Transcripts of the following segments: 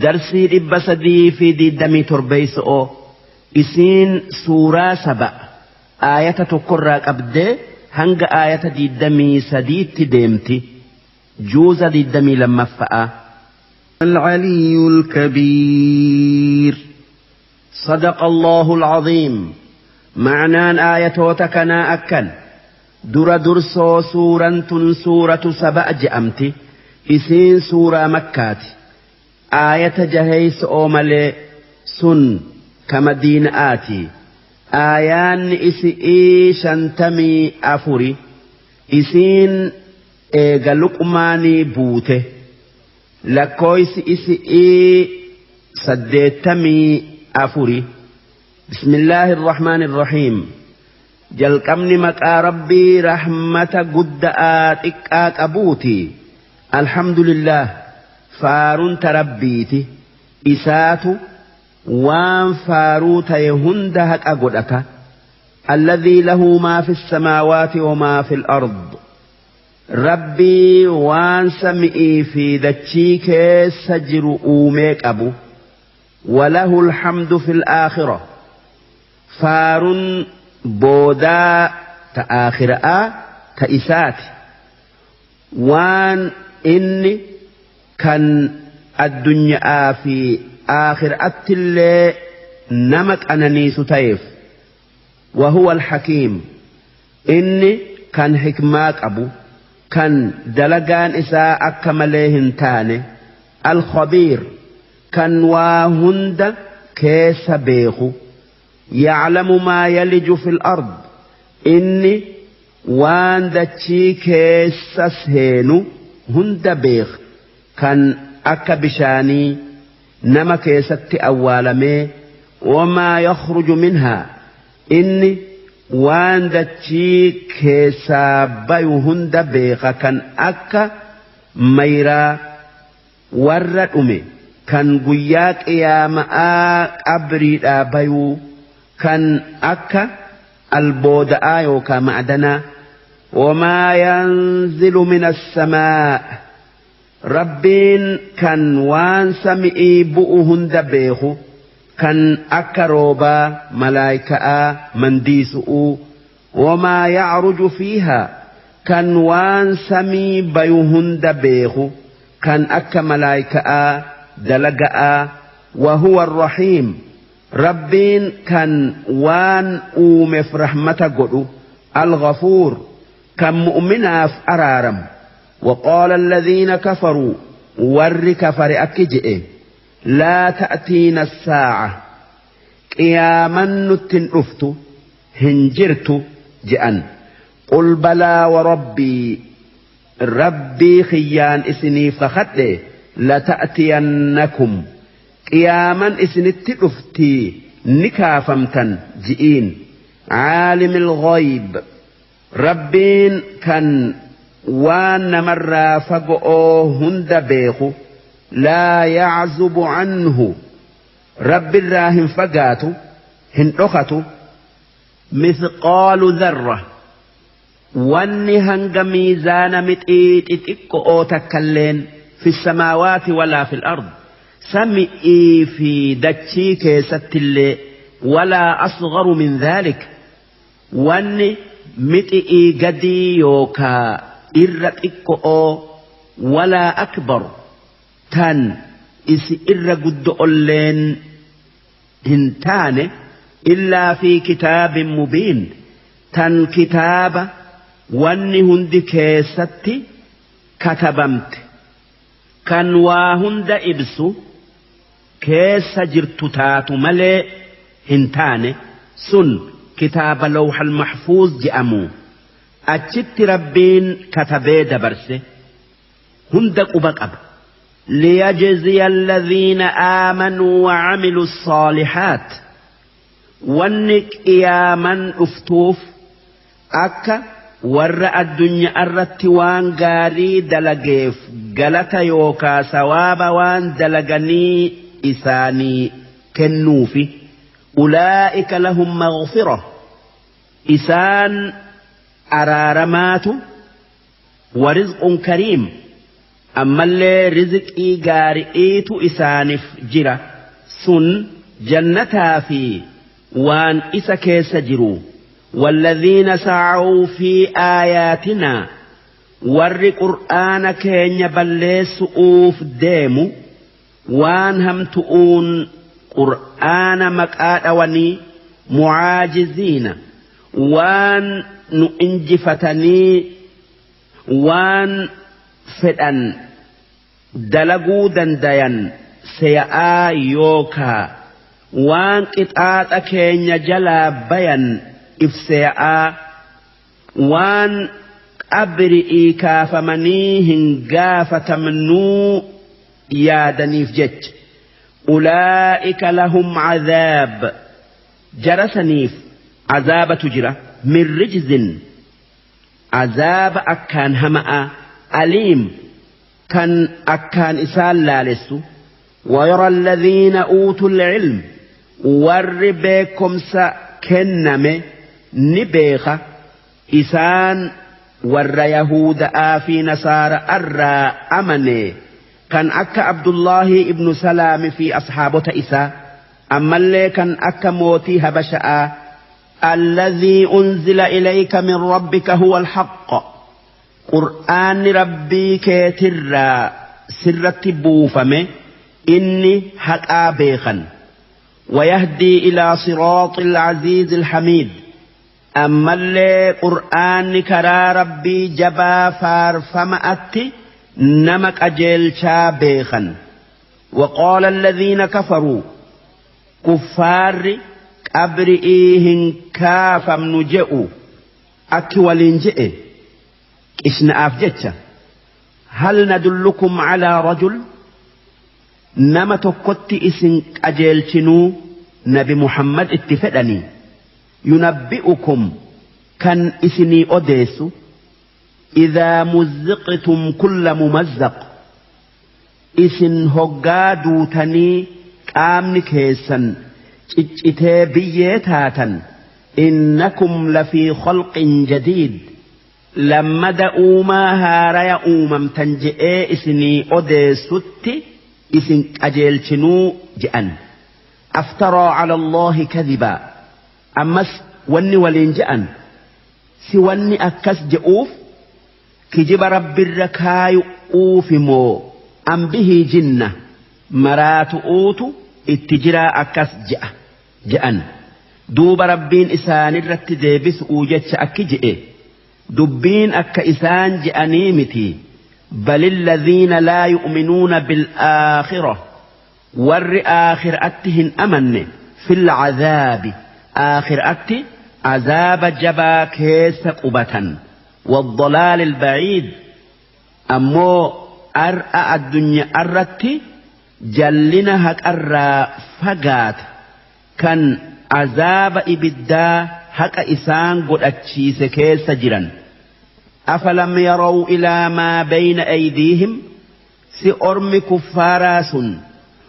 Darsii 327 isiin suuraa saba aayata tokkorraa qabdee hanga aayata 23tti deemti. Juuza 22ffa'a. العلي الكبير. صدق الله العظيم. معنaan aayatoota kanaa akkan dura dursoo suuraan tun suuratu saba je'amti. Isiin suuraa makkaati. Aayata jaheeyso'oo malee sun ka madiina'aati. Aayaanni isi'ii 54. Isiin eega luqmaanii buute. Lakkooysi isi'ii 84. بسم الله الرحمن الرحيم. Jalqabni maqaa rabbii rahmata gudda'aa xiqqaa qabuuti. Alhamdulillah faaruun rabbiiti. Isaatu waan faaruu ta'e hunda haqa godhata. الذي له ما في السماوات وما في الأرض. Rabbii waan sami'ii fi dachii keessa jiru uumee qabu. وله الحمد في الآخرة. Faaruun boodaa ta aakhiraa ta isaati. Waan inni kan addunyaa fi aakhiraatti illee nama qananiisu ta'eef. وهو الحكيم. Inni kan hikmaa qabu kan dalagaan isaa akka malee hin taane. الخبير kan waa hunda keessa beeku. يعلم ما يلج في الأرض. Inni waan dachii keessa seenu hunda beek kan akka bishaanii nama keessatti awwaalamee. وما يخرج منها. Inni waan dachii keessaa bayu hunda beeka kan akka mayraa warra dhume kan guyyaa qiyaama'aa qabriidhaa bayuu kan akka albooda'aa yookaan ma'adanaa. وما ينزل من السماء. Rabbiin kan waan sami'ii bu'u hunda beeku kan akka roobaa malaayika'aa mandiisu'uu. وما يعرج فيها kan waan samii bayu hunda beeku kan akka malaayika'aa dalaga'aa. وهو الرحيم. Rabbiin kan waan uumeef rahmata godhu. الغفور kan mu'minaaf araaramu. وقال الذين كفروا warri kafare akki je'e لا تأتينا الساعة qiyaaman nutti hin dhuftu hin jirtu je'an. قل بلى وربي rabbii kiyyaan isiniif kakadhe لتأتينكم qiyaaman isinitti dhuftii ni kaafamtan ji'iin. عالم الغيب. Rabbiin kan waan namarraa fago'oo hunda beeku. لا يعزب عنه. Rabbirraa hin fagaatu hin dhokatu. مثقال ذرة wanni hanga miizaana mixii xixiqqo'oo takkalleen في السماوات ولا في الأرض sami'ii fi dachii keessattillee ولا أصغر من ذلك wanni mixi'ii gadii yookaa irra xiqqo'oo ولا أكبر tan isi irra guddo'olleen hin taane إلا في كتاب مبين tan kitaaba wanni hundi keessatti katabamte kan waa hunda ibsu keessa jirtu taatu malee hin taane. Sun kitaaba lawhal mahfuuz je'amu achitti rabbiin katabee dabarse hunda quba qaba. ليجزي الذين آمنوا وعملوا الصالحات. Wanni qiyaaman dhuftuuf akka warra addunyaa irratti waan gaarii dalageef galata yookaa sawaaba waan dalaganii isaanii kennuufi. أولئك لهم مغفرة isaan araaramaatu. ورزق كريم Ammallee rizqii gaari'iitu isaaniif jira. Sun jannataa fi waan isa keessa jiru. Walladhiina sa'aw fi aayaatinaa warri qur'aana keenya balleessu'uuf deemu waan hamtu'uun qur'aana maqaa dhawanii mucaajiziina waan nu injifatanii waan fedhan dalaguu dandayan seeya'aa yookaa waan qixaaxa keenya jalaa bayan ifseeya'aa waan qabri'ii kaafamanii hin gaafatamnuu yaadaniif jecha ulaa'ika lahum cadaab jarasaniif azaabatu jira min rijzin azaaba akkaan hama'a aliim kan akkaan isaan laalessu. ويرى الذين أوتوا العلم warri beekomsa kenname ni beeka isaan warra Yahuuda'aa fi Nasaara irraa amane kan akka Abdullaahi ibnu Salaami fi ashaabota isaa ammallee kan akka mootii Habasha'aa alladhii unzila ilayka min rabbika huwa alhaqq qur'aanni rabbii keetirraa sirratti buufame inni haqaa beekan. ويهدي إلى صراط العزيز الحميد أما اللي قرآن كرا ربي جبا فارفمأت نمك أجيل شابيخا. وقال الذين كفروا كفار قبرئيهن كافم نجئوا أكوالين جئ إشنا أفجتش هل ندلكم على رجل nama tokkotti isin qajeelchinuu nabi Muhammad itti fedhanii yunabbi'ukum kan isinii odeessu idhaa muzziqtum kulla mumazzaq isin hoggaa duutanii qaamni keessan ciccitee biyyee taatan innakum lafii khalqin jadiid lammada uumaa haaraya uumamtan je'ee isinii odeessutti isin qajeelchinuu je'an. Aftaraa cala Allaahi kadhibaa ammas wanni waliin je'an si wanni akkas je'uuf kijiba rabbirra kaayu'uufi moo am bihii jinna maraatu'uutu itti jiraa akkas je'a je'an. Duuba rabbiin isaanirratti deebisu'uu jecha akki je'e dubbiin akka isaan je'anii miti. بل الذين لا يؤمنون بالآخرة ور آخر أتهن أمن في العذاب آخر أت عذاب جبا كيس قبة والضلال البعيد أمو أرأى الدنيا أرت جلنها أرى فقات كان عذاب إبدا هك إسان قد أتشيس كيس جرا. أفلم يروا إلى ما بين أيديهم سأرم كفاراس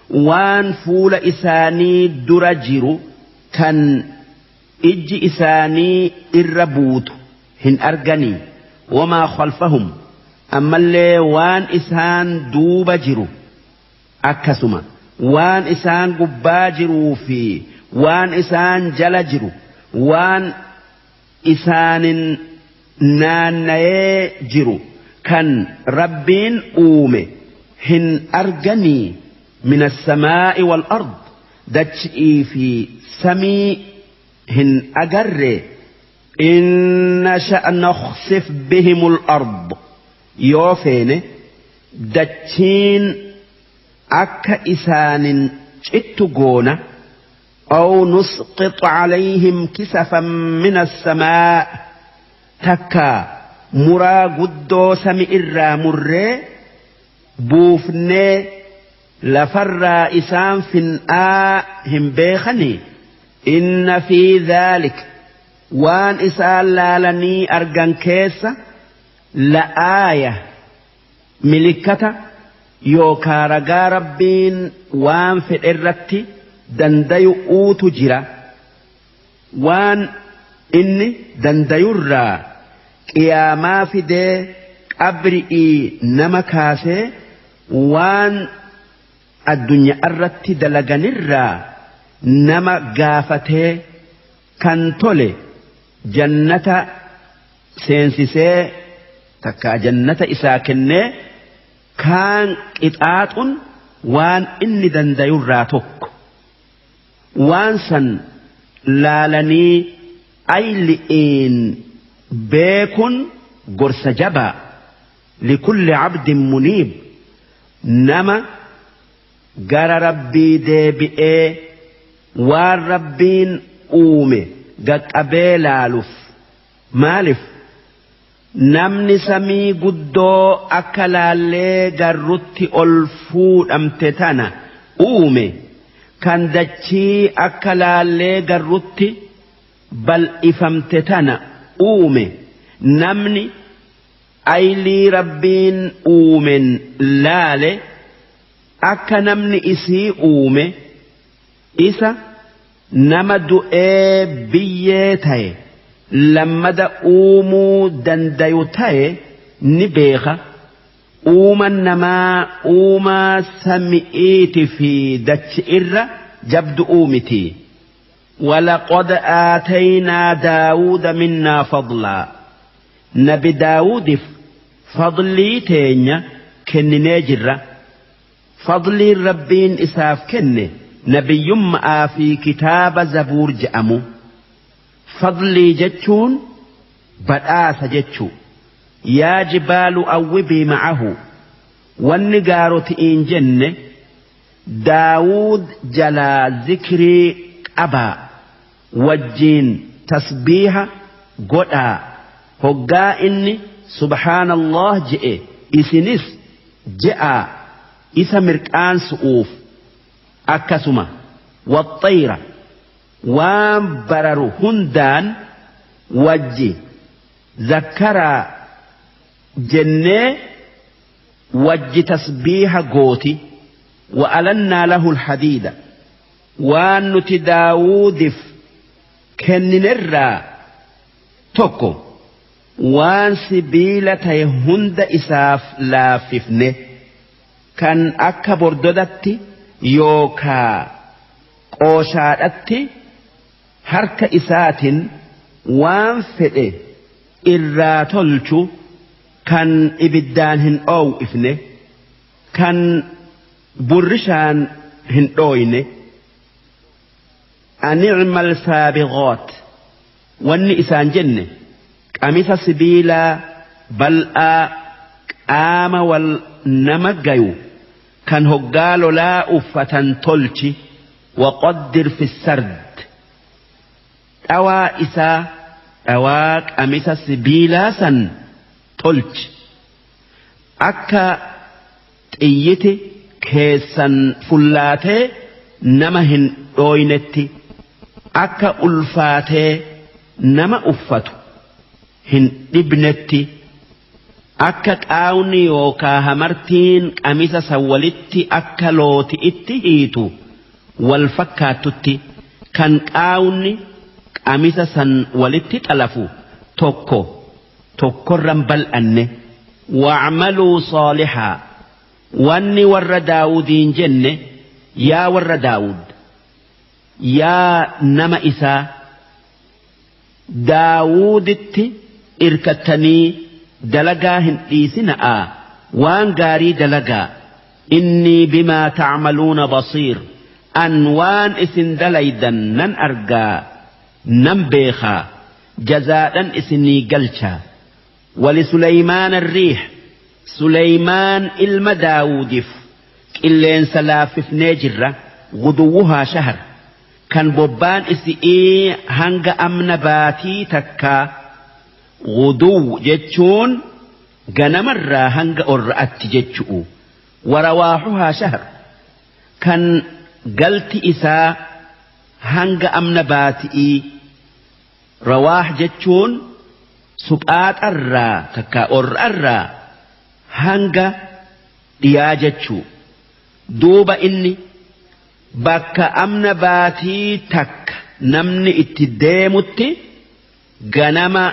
وان فول إساني درجر كان إج إساني الربوت هن أرجني وما خلفهم أما اللي وان إسان دوبجر أكسما وان إسان قباجروا في وان إسان جلجر وان إسان naanna'ee jiru kan rabbiin uume hin arganii min as-samaa'i wal ard dachii fi samii hin agarre in nasha'a nakhsif bihimul ard yoo feene dachiin akka isaanin cittu goona aw nusqit calayhim kisafan min as-samaa' takka muraa guddoo sami irraa murree buufnee lafarraa isaan fin'aa hin beekanii. Inna fi dhaalik waan isaan laalanii argan keessa la'aaya milikkata yookaa ragaa rabbiin waan fedhe irratti dandayu'uutu jira. Waan inni dandayurraa qiyaamaa fidee Qabri'ii nama kaasee waan addunyaa irratti dalaganirraa nama gaafatee kan tole jannata seensisee takka jannata isaa kennee kaan qixaaxuun waan inni dandayurraa tokko waan san laalanii ayli'iin beekun gorsa jabaa. لكل عبد منيب نما جرى ربي ديبئ والربين أومي قد أبيلالف مالف نمني سمي قدو أكلالي جرت ألفود أمتتنا أومي كان دتشي أكلالي جرت بل إفمتتنا أومي نمني aylii rabbiin uumen laale akka namni isii uume isa nama du'ee biyyee ta'e lammada uumuu dandayu ta'e ni beeka uuman namaa uumaa sami'iiti fi dachi irra jabdu uumiti. ولقد آتينا داود منا فضلا نبي داود فضلي تينيا كنني جرة فضلي ربين إساف كن نبي يمأ في كتاب زبور جأمو فضلي جتشون بدآس جتشو يا جبال أوبي معه والنقار تئين جن داود جلا ذكري أبا وجين تسبيح قدا هقا إني سبحان الله جئ إسنس جاء إسا مركان سؤوف أكسما والطيرة وان بررو هندان وجي ذكر جنة وجي تسبيح قوتي وألنا له الحديد وان نتي داودف كننرا توكو waan sibiila ta'e hunda isaaf laaffifne kan akka bordodatti yookaa qooshaadhatti harka isaatiin waan fedhe irraa tolchu kan ibiddaan hin dhoowwifne kan burrishaan hin dhooyne. Anicmal saabiqoot wanni isaan jenne qamisa sibiilaa bal'aa qaama wal nama gayu kan hoggaa lolaa uffatan tolchi waqaddir fi sard dhawaa isaa dhawaa qamisa sibiilaa san tolchi akka xiyyiti keessan fullaatee nama hin dhooynetti akka ulfaatee nama uffatu hin dhibnetti akka qaawni yookaa hamartiin qamisa san walitti akka looti'itti hiitu wal fakkaattutti kan qaawni qamisa san walitti xalafu tokko tokkorran bal'anne. Wa'maluu saalihaa wanni warra Daawudiin jenne yaa warra Daawud yaa nama isaa Daawuditti irkattanii dalagaa hin dhiisina'aa waan gaarii dalagaa innii bimaa ta'maluuna basiir an waan isin dalaydan nan argaa nan beekaa jazaadhan isinii galchaa. ولسليمان الريح سليمان ilma Daawudiif qilleensa laaffifnee jirra غدوها شهر kan bobbaan isi'ii hanga amna baatii takkaa غدو jechuun ganamarraa hanga orra'atti jechu'u warawaahuhaa shahr kan galti isaa hanga amna baati'ii rawaah jechuun suphaaxarraa takka orra'arraa hanga dhiyaa jechuu duuba inni bakka amna baatii takka namni itti deemutti ganama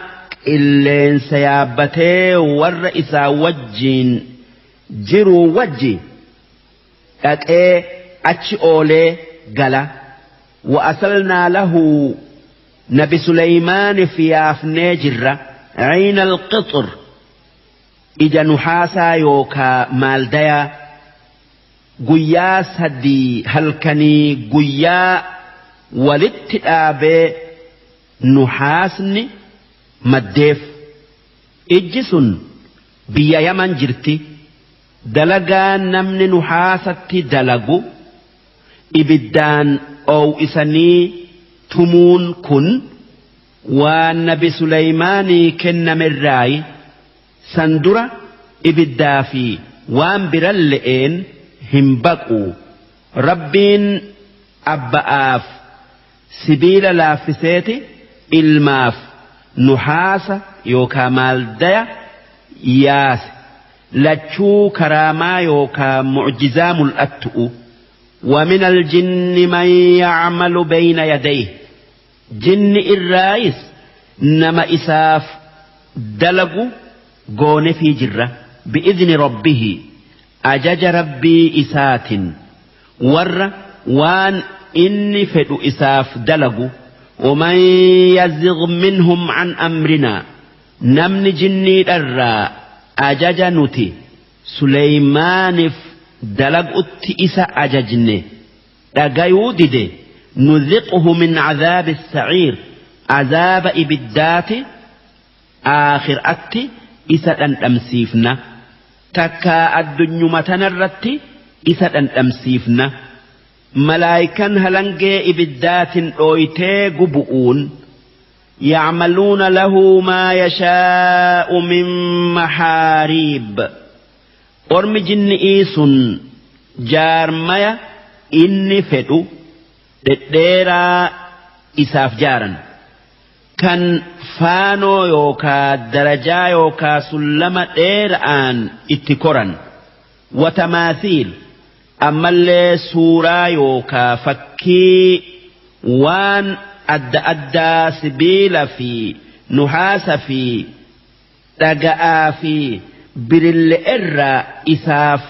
Qilleensa yaabbatee warra isaa wajjiin jiruu wajji dhaqee achi oolee gala. Wa'asalnaa lahu nabi Suleymaaniif yaafnee jirra ciina alqixr ija nuhaasaa yookaa maaldayaa guyyaa 3 halkanii guyyaa walitti dhaabee nuhaasni maddeef. Ijji sun biyya Yaman jirti. Dalagaan namni nuhaasatti dalagu ibiddaan oow'isanii tumuun kun waan nabi Suleymaanii kennamerraayi. San dura ibiddaa fi waan biran le'een hin baqu. Rabbiin abba'aaf sibiila laaffiseeti ilmaaf nuhaasa yookaa maaldaya yaase lachuu karaamaa yookaa mucjizaa mul'attu'u. ومن الجن من يعمل بين يديه جن الرايس نما إساف دلقوا قون في جرة بإذن ربه أجج ربي إسات ور وان إني فدو إساف دلقوا. ومن يزغ منهم عن أمرنا نمن جني الرا أجج نتي سليمان دلقت إسا أججني dhagayuu dide نذقه من عذاب السعير عذاب إبدات آخر أتي إسا أنتمسيفنا تكا الدنيا متنرت إسا أنتمسيفنا ملايكا هلنجي إبدات أويتي قبؤون يعملون له ما يشاء من محاريب أرم جن إيسون جارميا إني فتو dhedheeraa isaaf jaaran kan faanoo yookaa darajaa yookaa sullama dheeraan itti koran watamaathiil ammallee suuraa yookaa fakkii waan adda addaa sibiila fi nuhaasa fi dhaga'aa fi birille irraa isaaf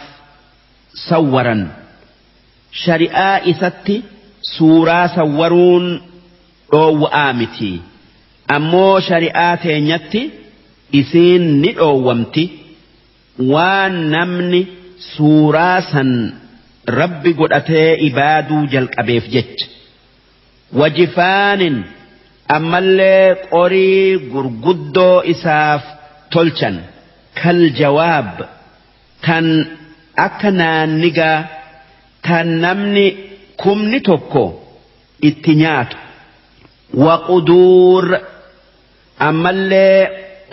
sawwaran shari'aa isatti suuraa sawwaruun dhoowwa'aa miti ammoo shari'aa teenyatti isiin ni dhoowwamti waan namni suuraa san rabbi godhatee ibaaduu jalqabeef jecha wajifaanin ammallee qorii gurguddoo isaaf tolchan kal jawaab tan akka naannigaa tan namni kumni tokko itti nyaatu waquduur ammallee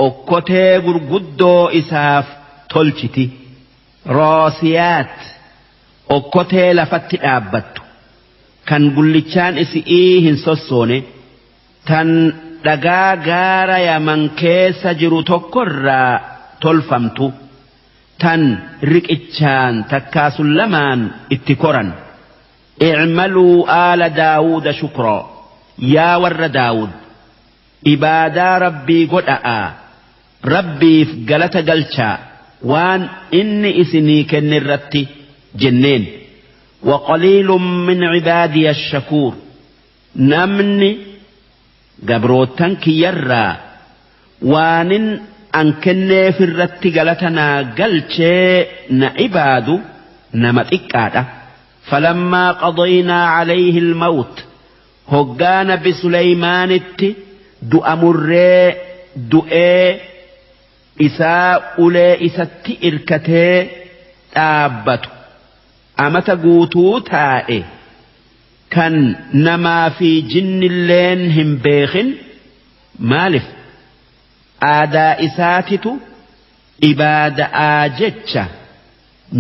okkotee gurguddoo isaaf tolchiti roosiyaat okkotee lafatti dhaabbattu kan gullichaan isi'ii hin sossoone tan dhagaa gaara Yaman keessa jiru tokkorraa tolfamtu tan riqichaan takkaa sullamaan itti koran. اعملوا آل داود شكرا يا ور داود إبادا ربي قد ربي في قلت قلشا وان إني إسني كنرتي جنين وقليل من عبادي الشكور نمني قبروتن كيرا وان أن كني في الرتي قلتنا قلشا نعبادو نمت إكادا فلما قضينا عليه الموت هجان بسليمان دؤمر دؤ إساء أولي إسات إركته تابت أمت قوتو تائه كان نما في جن اللين هم بيخن مالف آدا إساتت إبادة آجتش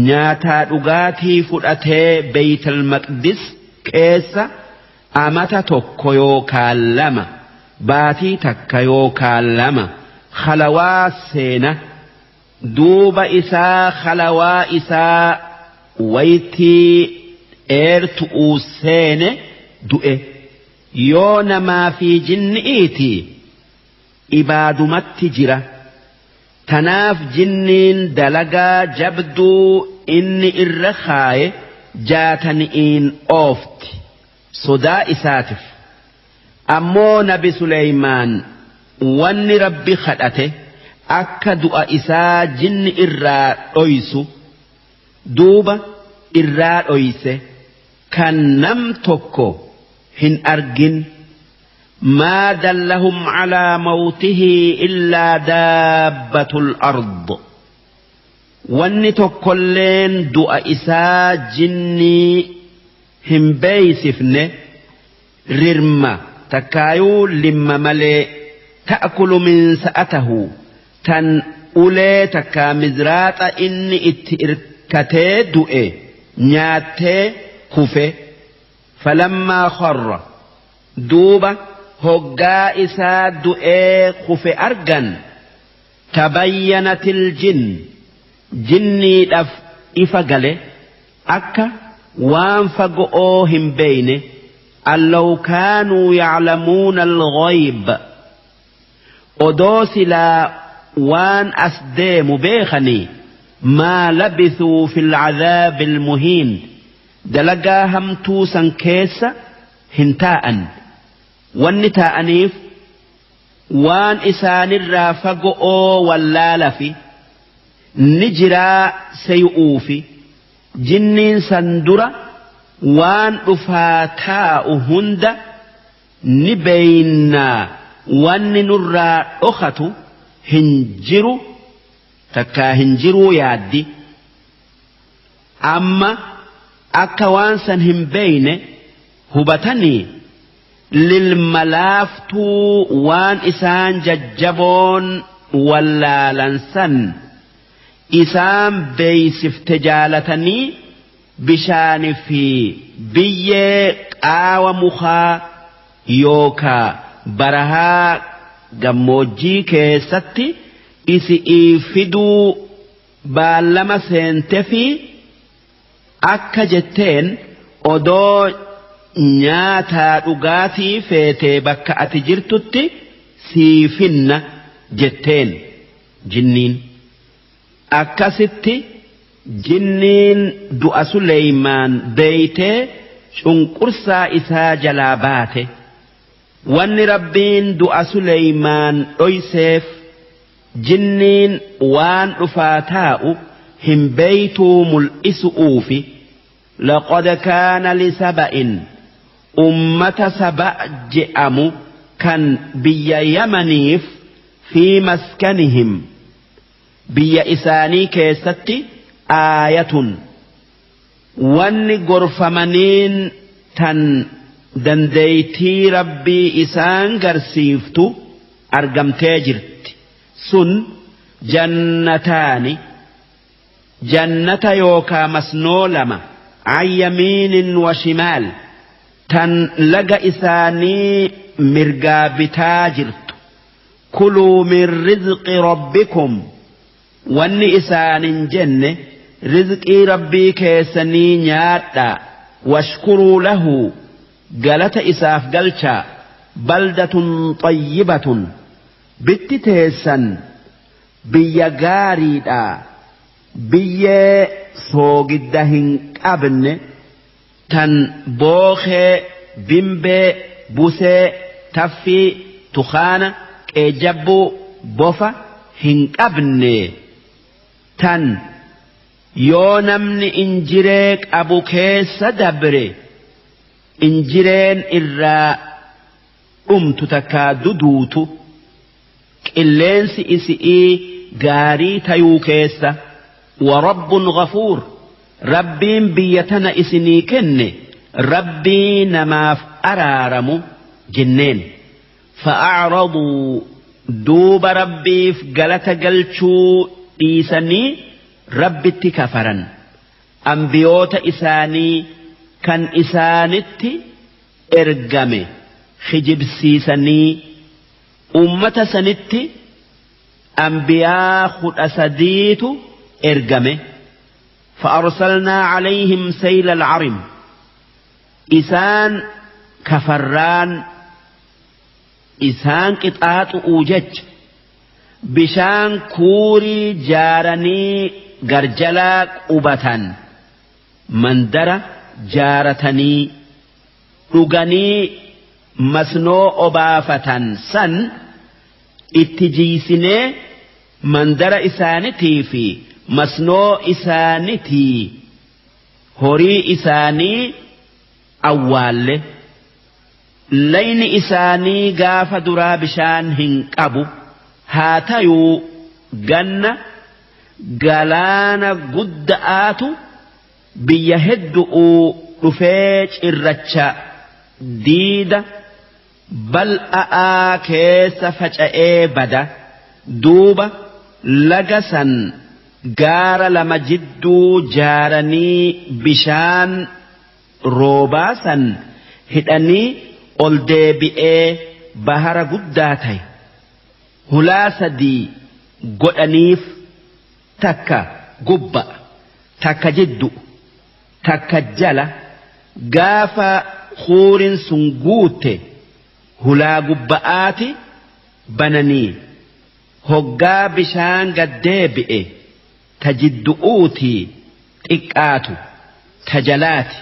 nyaataa dhugaatii fudhatee Beeytal Maqdis keessa amata tokko yookaan lama baatii takka yookaan lama khalawaa seena duuba isaa khalawaa isaa waytii dheertu'uu seene du'e yoo namaa fi jinni'iiti ibaadumatti jira. Tanaaf jinniin dalagaa jabduu inni irra kaaye jaatani'iin oofti sodaa isaatif. Ammoo nabi Suleymaan wanni Rabbi kadhate akka du'a isaa jinni irraa dhoysu, duuba irraa dhoyse kan nam tokko hin argin. ما دلهم على موته إلا دابة الأرض. Wanni tokkolleen du'a isaa jinnii hin beeysifne rirma takkaayuu limma malee, تأكل منسأته, tan ulee takkaa mizraaxa inni itti irkatee du'e nyaattee kufe. فلما خر, duuba hoggaa isaa du'ee kufe argan, تبينت الجن, jinniidhaaf ifa gale akka waan fago'oo hin beeyne, أن لو كانوا يعلمون الغيب, odoo silaa waan as deemu beekanii, ما لبثوا في العذاب المهين, dalagaa hamtuu san keessa hin taa'an. Wanni taa'aniif waan isaanirraa fago'oo wallaala fi ni jiraa sey'uufi. Jinniin san dura waan dhufaa taa'u hunda ni beeynaa, wanni nurraa dhokatu hin jiru takkaa hin jiruu yaaddi. Amma akka waan san hin beeyne hubatanii lilmalaaftuu waan isaan jajjaboon wallaalan san isaan beeysifte jaalatanii bishaanii fi biyyee qaawa mukaa yookaa barahaa gammoojjii keessatti isi'ii fiduu baallama seente fi akka jetteen odoo nyaataa dhugaatii feetee bakka ati jirtutti siifinna jetteen jinniin. Akkasitti jinniin du'a Suleymaan beeytee cunqursaa isaa jalaa baate. Wanni Rabbiin du'a Suleymaan dhoyseef jinniin waan dhufaa taa'u hin beeytuu mul'isu'uufi. لقد كان لسبإ, ummata Saba je'amu kan biyya Yamaniif, في مسكنهم, biyya isaanii keessatti, آية, wanni gorfamaniin tan dandeeytii Rabbii isaan garsiiftu argamtee jirti. Sun جنتان, jannata yookaa masnoo lama, عن يمين وشمال, tan laga isaanii mirgaa bitaa jirtu. كلوا من رزق ربكم, wanni isaanin jenne rizqii Rabbii keessanii nyaadhaa, واشكروا له, galata isaaf galchaa. بلدة طيبة, bitti teessan biyya gaariidha, biyyee soogidda hin qabne tan bookee, bimbee, busee, taffii, tukaana, qeejabbuu, bofa hin qabne, tan yoo namni injiree qabu keessa dabre injireen irraa dhumtu takkaa duduutu, qilleensi isi'ii gaarii tayuu keessa. ورب غفور, Rabbiin biyya tana isinii kenne Rabbii namaaf araaramu jenneen. فأعرضوا, duuba Rabbiif galata galchuu dhiisanii Rabbitti kafaran, ambiyoota isaanii kan isaanitti ergame kijibsiisanii. Ummata sanitti ambiyaa 13tu ergame. فأرسلنا عليهم سيل العرم, isaan kafarraan Isaan qixaaxu'uu jecha bishaan kuurii jaaranii garjalaa qubatan mandara jaaratanii dhuganii masnoo obaafatan san itti jiisinee mandara isaanitii fi masnoo isaanitii horii isaanii awwaalle. Layni isaanii gaafa duraa bishaan hin qabu haa tayuu ganna galaana gudda'aatu biyya heddu'uu dhufee cirracha diida bal'a'aa keessa faca'ee bada duuba laga san gaara lama jidduu jaaranii bishaan roobaa san hidhanii ol deebi'ee bahara guddaa ta'e hulaa sadii godhaniif takka gubba takka jiddu takka jala gaafa huurin sun guute hulaa gubba'aati bananii hoggaa bishaan gad deebi'e ta jiddu'uutii xiqqaatu ta jalaati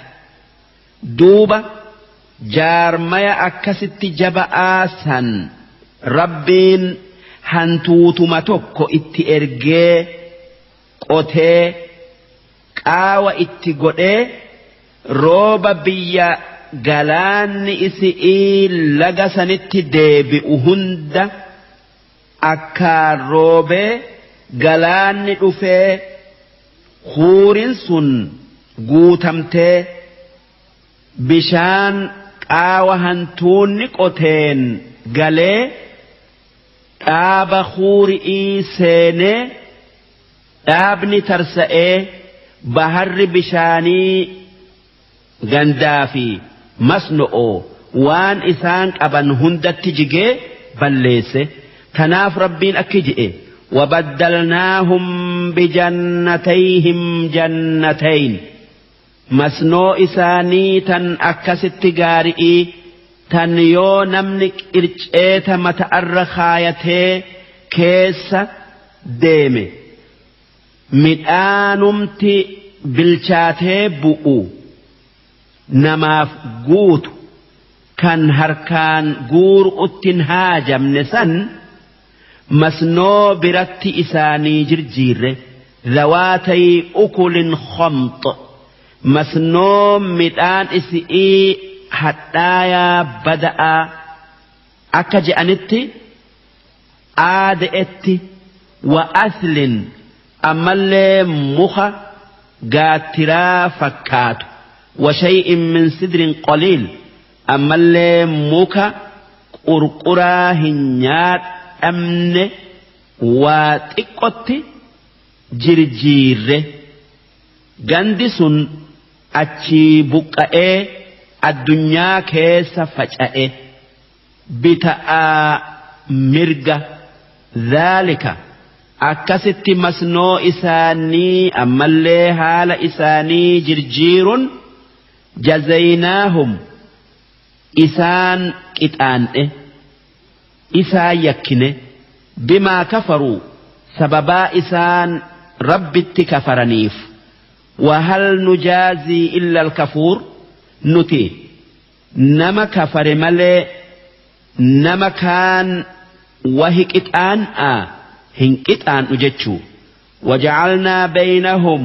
duuba jaarmaya akkasitti jaba'aa san rabbiin hantuutuma tokko itti ergee qotee qaawa itti godhee rooba biyya galaanni isi'ii laga sanitti deebi'u hunda akkaan roobee galaanni dhufee huurin sun guutamtee bishaan qaawa hantuunni qoteen galee dhaaba huuri'ii seenee dhaabni tarsa'ee baharri bishaanii gandaa fi masno'oo waan isaan qaban hundatti jigee balleesse. Tanaaf rabbiin akki je'e wabaddalnaahum bijannatayhim jannatayn masnoo isaanii tan akkasitti gaari'ii tan yoo namni qirceeta mata'arra kaayatee keessa deeme midhaanumti bilchaatee bu'u namaaf guutu kan harkaan guuru'utti hin haajamne san masnoo biratti isaanii jirjiirre zawaatay ukulin khamx masnoo midhaan isi'ii hadhaayaa bada'aa akka je'anitti aade'etti wa aslin ammallee muka gaattiraa fakkaatu wa shay'in min sidrin qaliil ammallee muka qurquraa hin nyaadhamne waa xiqqotti jirjiirre gandi sun achii buqqa'ee addunyaa keessa faca'e bita'aa mirga dhaalika akkasitti masnoo isaanii ammallee haala isaanii jirjiirun jazaynaahum isaan qixaan'e isaan yakkine bimaa kafaruu sababaa isaan rabbitti kafaraniif wahal nujaazii illa alkafuur nuti nama kafare malee nama kaan wahi qixaan'a hin qixaan'u jechuu wajacalnaa baynahum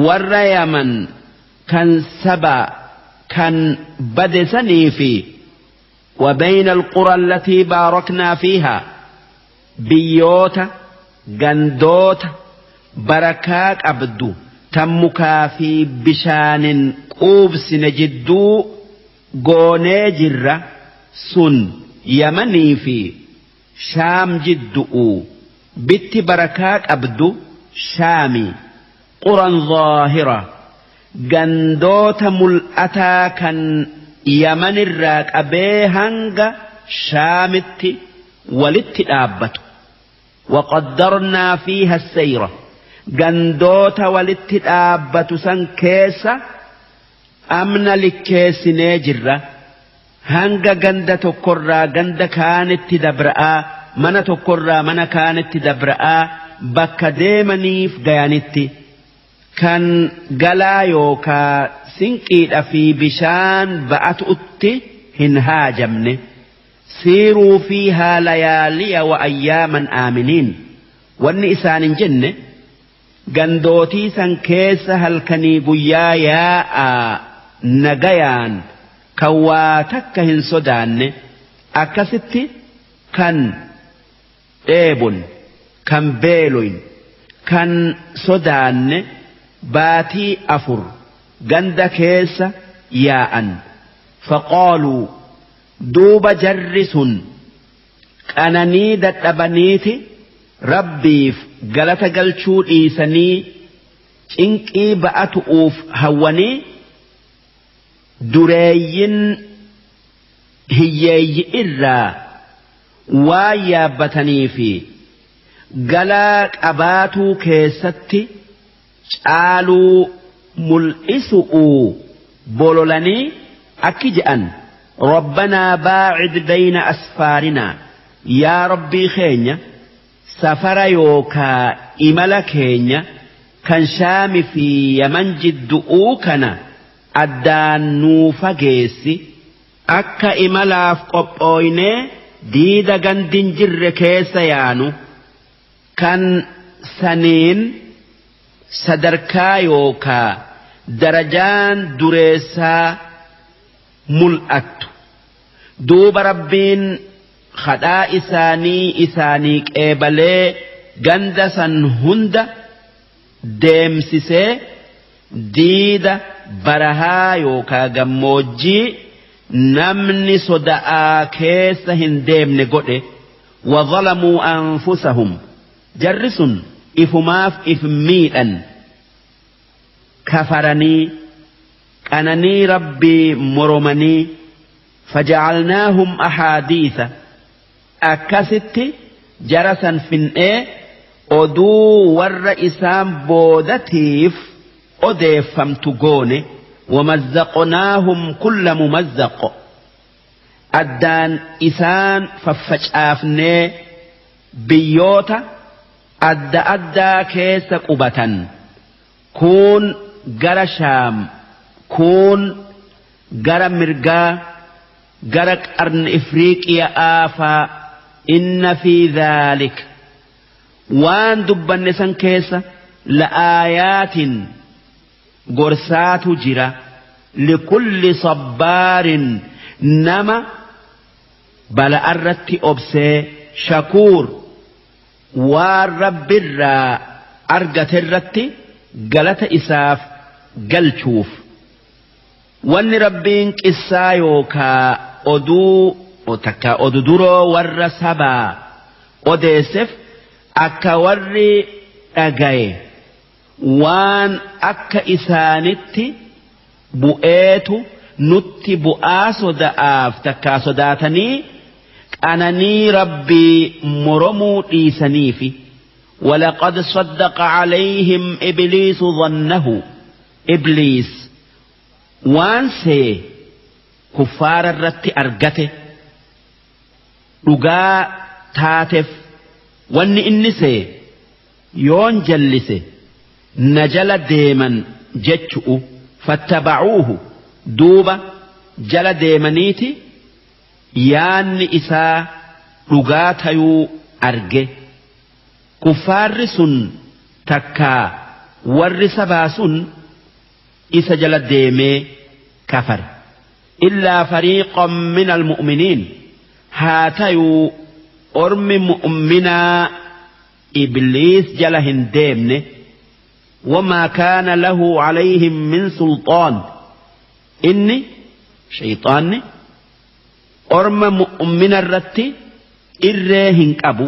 warra yaman kan saba kan bade sanii fi وبين القرى التي باركنا فيها بيوتا غندوتا بركاك أبدو تمكا في بشان قوبس نجدو غوني جرة سن يمني في شام جدو بت بركاك أبدو شامي قرى ظاهرة غندوتا ملأتا كان yaman irraa qabee hanga shaamitti walitti dhaabbatu waqaddarnaa fiiha sayra gandoota walitti dhaabbatu san keessa amna likkeessinee jirra Hanga ganda tokkorraa ganda kaanitti dabra'aa, mana tokkorraa mana kaanitti dabra'aa, bakka deemaniif gayanitti kan galaa yookaa sinqiidha fi bishaan ba'atutti hin haajamne. Siiruu fiihaa layaaliya wa ayyaaman aaminiin. Wanni isaan hin jenne, gandootii san keessa halkanii guyyaa yaa'aa nagayaan, kan waa takka hin sodaanne, akkasitti kan dheebun, kan beeloyn, kan sodaanne baatii 4 ganda keessa yaa'an. Faqaaluu, duuba jarri sun qananii dadhabaniiti Rabbiif galata galchuu dhiisanii cinqii ba'atu'uuf hawwanii, dureeyyin hiyyeeyyi'irraa waan yaabbatanii fi galaa qabaatuu keessatti caaluu mul'isu'uu bololanii akki je'an: Rabbanaa baacid bayna asfaarinaa, yaa Rabbii keenya, safara yookaa imala keenya kan shaami fi yaman jiddu'uu kana addaan nuu fageessi, akka imalaaf qophooynee diida gandin jirre keessa yaanu, kan saniin sadarkaa yookaa darajaan dureessaa mul'attu. Duuba Rabbiin khadhaa isaanii isaanii qeebalee ganda san hunda deemsisee diida barahaa yookaa gammoojjii namni soda'aa keessa hin deemne godhe. Wa zalamuu anfusahum, jarri sun ifumaaf if miidhan, kafaranii qananii Rabbii moromanii. Fajacalnaahum ahaadiisa, akkasitti jara san fin'ee oduu warra isaan boodatiif odeeffamtu goone. Wamazzaqnaahum kulla mumazzaq, addaan isaan faffacaafnee biyyoota adda addaa keessa qubatan, kuun gara Shaam, kuun gara mirgaa, gara Qarni Ifriiqiya'aa faa. Inna fi dhaalik, waan dubbanne san keessa, la'aayaatin, gorsaatu jira, likulli sabbaarin, nama bala'arratti obsee, shakuur, waan Rabbirraa argaterratti galata isaaf galchuuf. Wanni Rabbiin qissaa yookaa oduu takka odu duroo warra sabaa odeessef akka warri dhagaye waan akka isaanitti bu'eetu nutti bu'aa soda'aaf takkaa sodaatanii qananii Rabbii moromuu dhiisaniifi. Walaqad saddaqa calayhim Ibliisu dhannahu, Ibliis waan see kuffaara irratti argate dhugaa taatef. Wanni inni see, yoon jallise na jala deeman jechu'u. Fattabacuuhu, duuba jala deemaniiti yaanni isaa dhugaa tayuu arge kuffaarri sun takkaa warri sabaa sun isa jala deemee kafare. Illaa fariiqan min almu'miniin, haa tayuu ormi mu'minaa Ibliis jala hin deemne. Wamaa kaana lahu calayhim min sulxaan, inni shayxaanni orma mu'mina irratti irree hin qabu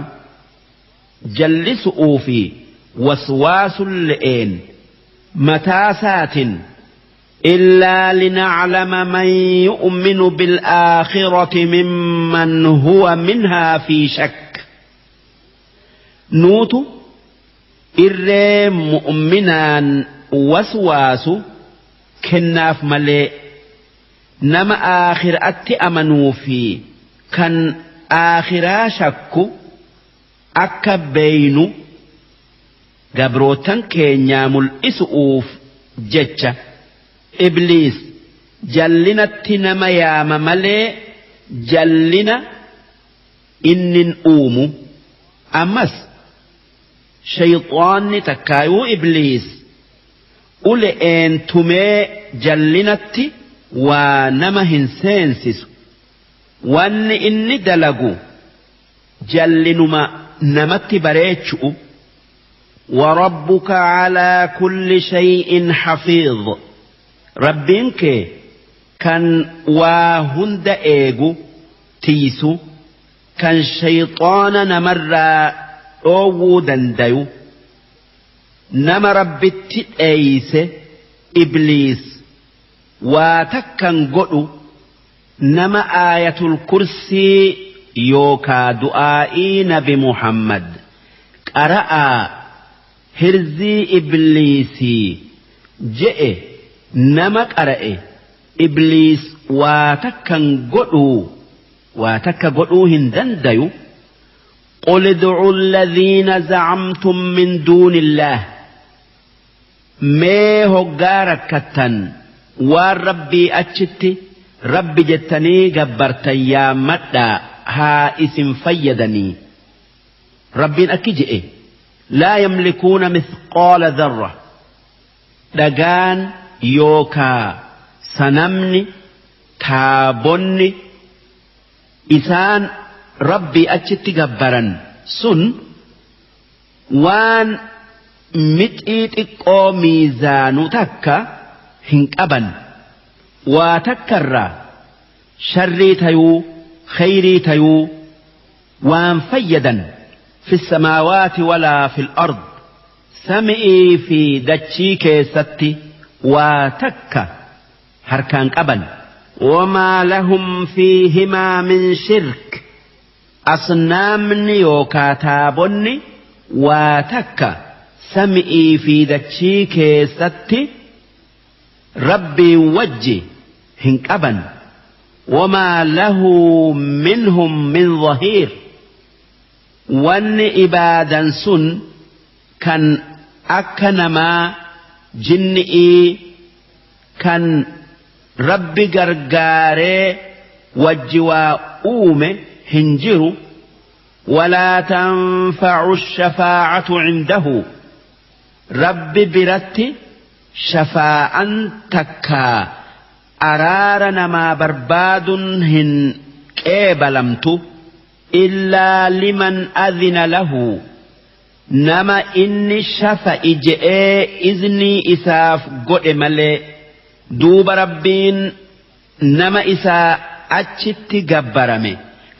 jallisu'uu fi waswaasun le'een mataasaatin. Illaa linaclama man yu'minu bilaakhirati mimman huwa minhaa fi shakk, nuutu irree mu'minaan waswaasu kennaaf malee. Nama aakhiraatti amanuu fi kan aakhiraa shakku akka beeynu gabrootan keenyaa mul'isu'uuf jecha. Ibliis jallinatti nama yaama malee jallina innin uumu. Ammas shayxaanni takkaayuu Ibliis ule'een tumee jallinatti waa nama hin seensisu. Wanni inni dalagu jallinuma namatti bareechu'u. وربك على كل شيء حفيظ. Rabbiin kee kan waa hunda eegu tiisu, kan shayxaana namarraa dhoowwuu dandayu. Nama Rabbitti dheeyse Ibliis waa takkan godhu. Nama Aayatul Kursii yookaa du'aa'ii Nabi Muhammad qara'aa hirzii Ibliisii je'e nama qara'e, Ibliis waa takkan godhuu, waa takka godhuu hin dandayu. قل ادعوا الذين زعمتم من دون الله. Mee hoggaa rakkattan waan Rabbii achitti Rabbi jettanii gabbartan yaammadhaa, haa isin fayyadanii. Rabbiin akki je'e: لا يملكون مثقال ذرة. Dhagaan yookaa sanamni taabonni isaan Rabbii achitti gabbaran sun waan mixii xiqqoo miizaanu takka hin qaban. Waa takkarraa sharrii tayuu khayrii tayuu waan fayyadan في السماوات ولا في الأرض, sami'ii fi dachii keessatti waa takka harkaan qaban. وما لهم فيهما من شرك. Asnaamni yookaa taabonni waa takka sami'ii fi dachii keessatti Rabbiin wajji hin qaban. وما له منهم من ظهير. Wanni ibaadan sun kan akka namaa jinni'ii kan Rabbi gargaaree wajji waa uume hin jiru. ولا تنفع الشفاعة عنده. Rabbi biratti shafaa'an takkaa araara namaa barbaadun hin qeebalamtu إلا لمن أذن له, nama inni shafa'i je'ee iznii isaaf godhe malee. Duuba Rabbiin nama isaa achitti gabbarame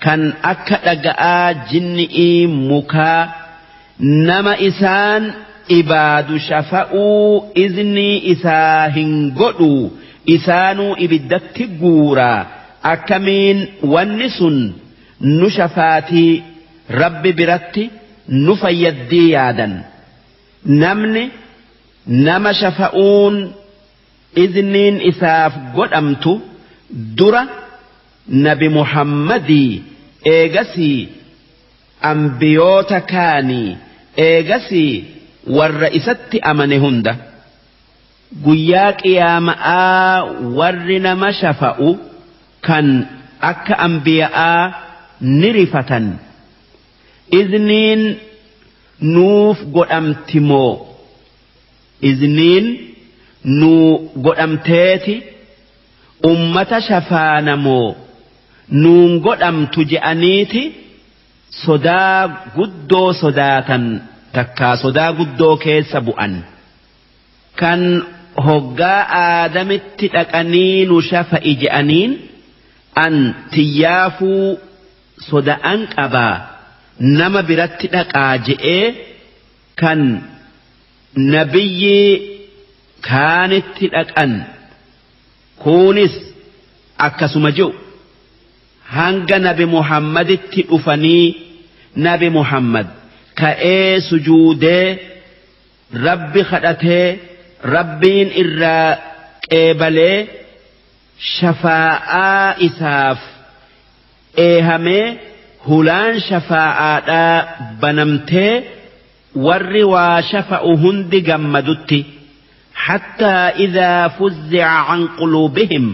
kan akka dhaga'aa, jinni'ii, mukaa, nama isaan ibaadu shafa'uu iznii isaa hin godhu, isaanuu ibiddatti guuraa, akkamiin wanni sun nu shafaatii, Rabbi biratti nu fayyaddii yaadan? Namni nama shafa'uun izniin isaaf godhamtu dura Nabi Muhammadii, eegasii ambiyoota kaanii, eegasii warra isatti amane hunda. Guyyaa qiyaama'aa warri nama shafa'u kan akka ambiya'aa ni rifatan. Izniin nuuf godhamti moo, izniin nuu godhamteeti ummata shafaana moo nuun godhamtu je'aniiti sodaa guddoo sodaatan, takkaa sodaa guddoo keessa bu'an. Kan hoggaa Aadamitti dhaqanii nu shafa'i je'aniin, an tiyyaafuu soda'an qabaa, nama biratti dhaqaa je'ee kan nabiyyi kaanitti dhaqan kunis akkasuma jiru, hanga Nabi Muhammaditti dhufanii Nabi Muhammad ka'ee sujuudee Rabbi kadhatee Rabbiin irraa qeebalee. shafaa'aa isaaf eehamee hulaan shafaa'aadhaa banamtee warri waa shafa'u hundi gammadutti. Hattaa idhaa fuzzi'a an quluubihim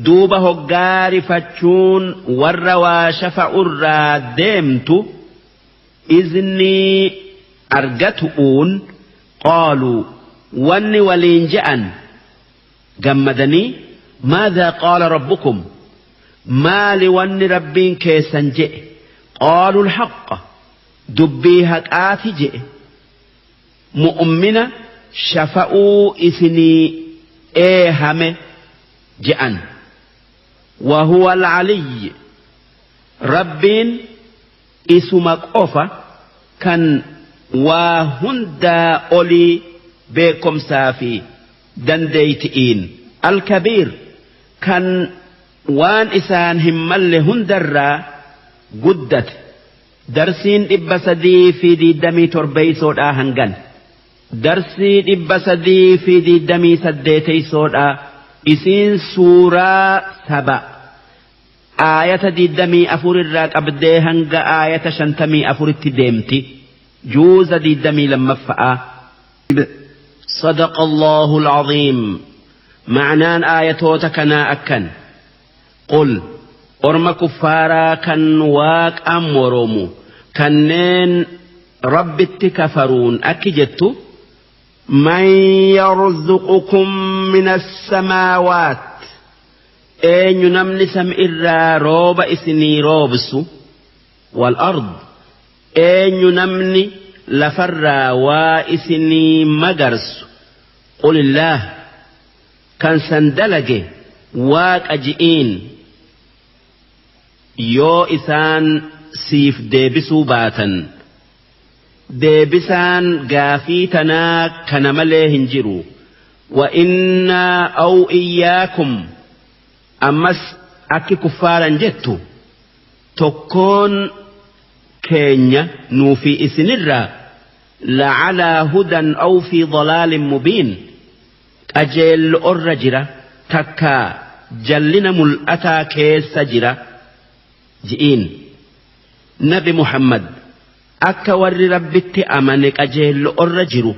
duuba hoggaarifachuun warra waa shafa'urraa deemtu iznii argatu'uun qaaluu wanni waliin je'an gammadanii maadhaa qaala rabbukum maali wanni rabbiin keessan je'e qaaluu alhaqqa dubbii haqaati je'e mu'mina shafa'uu isinii eehame je'an. وهو العلي ربين isuma qofa kan waa hundaa olii beekomsaa fi dandeeyti'iin alkabiir kan waan isaan hin malle hundarraa guddate. Darsiin 327 hangan darsii 328 isiin suuraa saba aayata 24 irraa qabdee hanga aayata 54tti deemti. Juuza 22ffaa. صدق الله العظيم. معنaan aayatoota kanaa akkan qul orma kuffaaraa kan waaqa moromu kanneen rabbitti kafaruun akki jettu man yarzuqukum min as-samaawaat eenyu namni samiirraa rooba isinii roobsu wal ard eenyu namni lafarraa waa isinii magarsu qulillaah kan san dalage waaqa ji'iin yoo isaan siif deebisuu baatan deebisaan gaafii tanaa kana malee hin jiru. Wa innaa aw iyyaakum ammas akki kuffaaran jettu tokkoon keenya nuufi isinirraa la'alaa hudan aw fi dalaalin mubiin qajeello orra jira takkaa jallina mul'ataa keessa jira ji'iin. Nabi Muhammad akka warri rabbitti amane qajeello orra jiru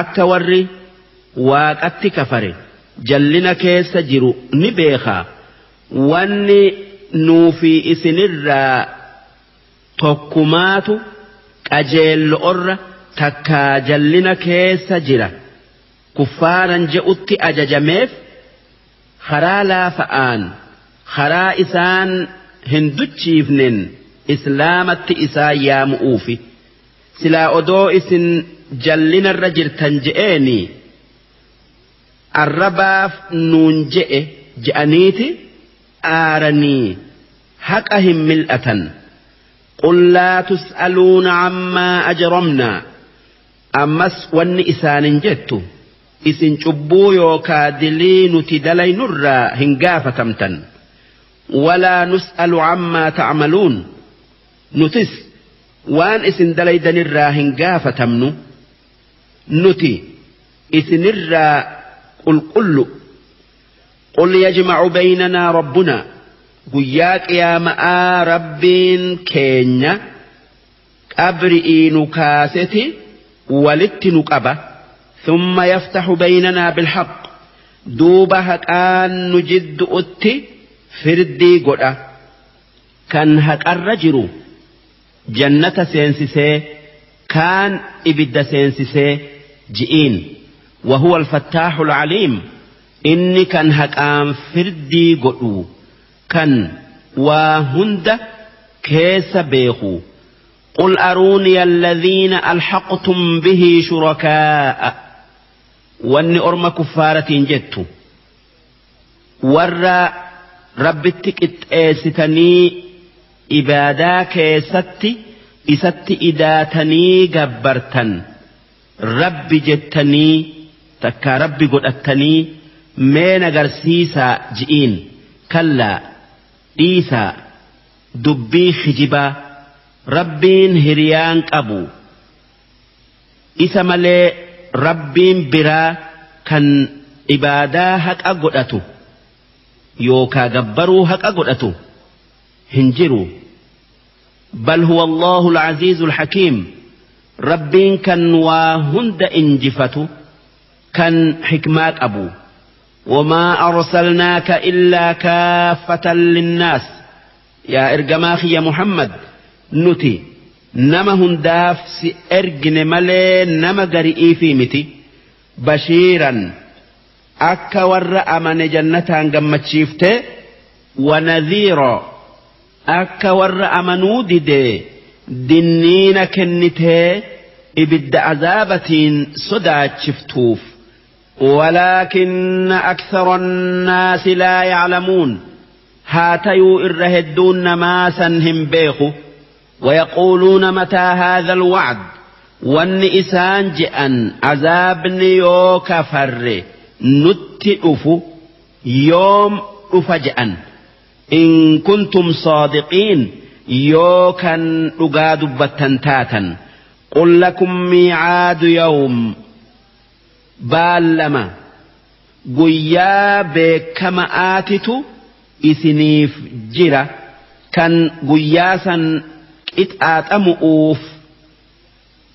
akka warri waaqatti kafare jallina keessa jiru ni beekaa. Wanni nuufi isinirraa tokkumaatu qajeello orra takkaa jallina keessa jira kuffaaran je'utti ajajameef karaa laafa'aan karaa isaan hin duchiifnen islaamatti isaan yaamu'uufi. Silaa odoo isin jallinarra jirtan je'eeni arrabaaf nuun je'e je'aniiti aaranii haqa hin mil'atan. Qul laa tus'aluuna ammaa ajramnaa ammas wanni isaanin jettu isin cubbuu yookaa dilii nuti dalaynurraa hin gaafatamtan. Walaa nus'alu ammaa ta'maluun nutis waan isin dalaydanirraa hin gaafatamnu nuti isinirraa qulqullu. Qul yajma'u baynanaa rabbunaa guyyaa qiyaama'aa rabbiin keenya qabri'ii nu kaaseti walitti nu qaba. Thumma yaftahu baynanaa bilhaq duuba haqaan nu jiddu'utti firdii godha. Kan haqarra jiru jannata seensisee kaan ibidda seensisee ji'iin. وهو الفتاح العليم إني كان هقام فردي قدو كان وهند كيس بيخو. قل أروني الذين ألحقتم به شركاء واني أرم كفارة جدت ور ربتك اتآستني إبادا كيستي إست إداتني جبرتن رب جتني takka rabbi godhattanii mee nagarsiisaa ji'iin. Kallaa dhiisaa dubbii kijibaa rabbiin hiriyaan qabu isa malee rabbiin biraa kan ibaadaa haqa godhatu Yookaa gabbaruu haqa godhatu hin jiru. Bal huwa Allahu al-aziizu al-hakiim, Rabbiin kan waa hunda injifatu, kan xikmaa qabu. وما أرسلناك إلا كافة للناس. Yaa ergamaa kiyya Muhammad, nuti nama hundaaf si ergine malee nama gari'iifi miti. بشيرا, akka warra amane jannataan gammachiifte, ونذيرا, akka warra amanuu didee dinniina kennitee ibidda azaabatiin sodaachiftuuf. ولكن أكثر الناس لا يعلمون. Haa tayuu irra hedduun namaa san hin beeku. ويقولون متى هذا الوعد. Wanni isaan je'an, azaabni yoo kafarre nutti dhufu yoom dhufa je'an. إن كنتم صادقين, yoo kan dhugaa dubbattan taatan. قل لكم ميعاد يوم, baallama guyyaa beekama'aatitu isiniif jira, kan guyyaa san qixaaxamu'uuf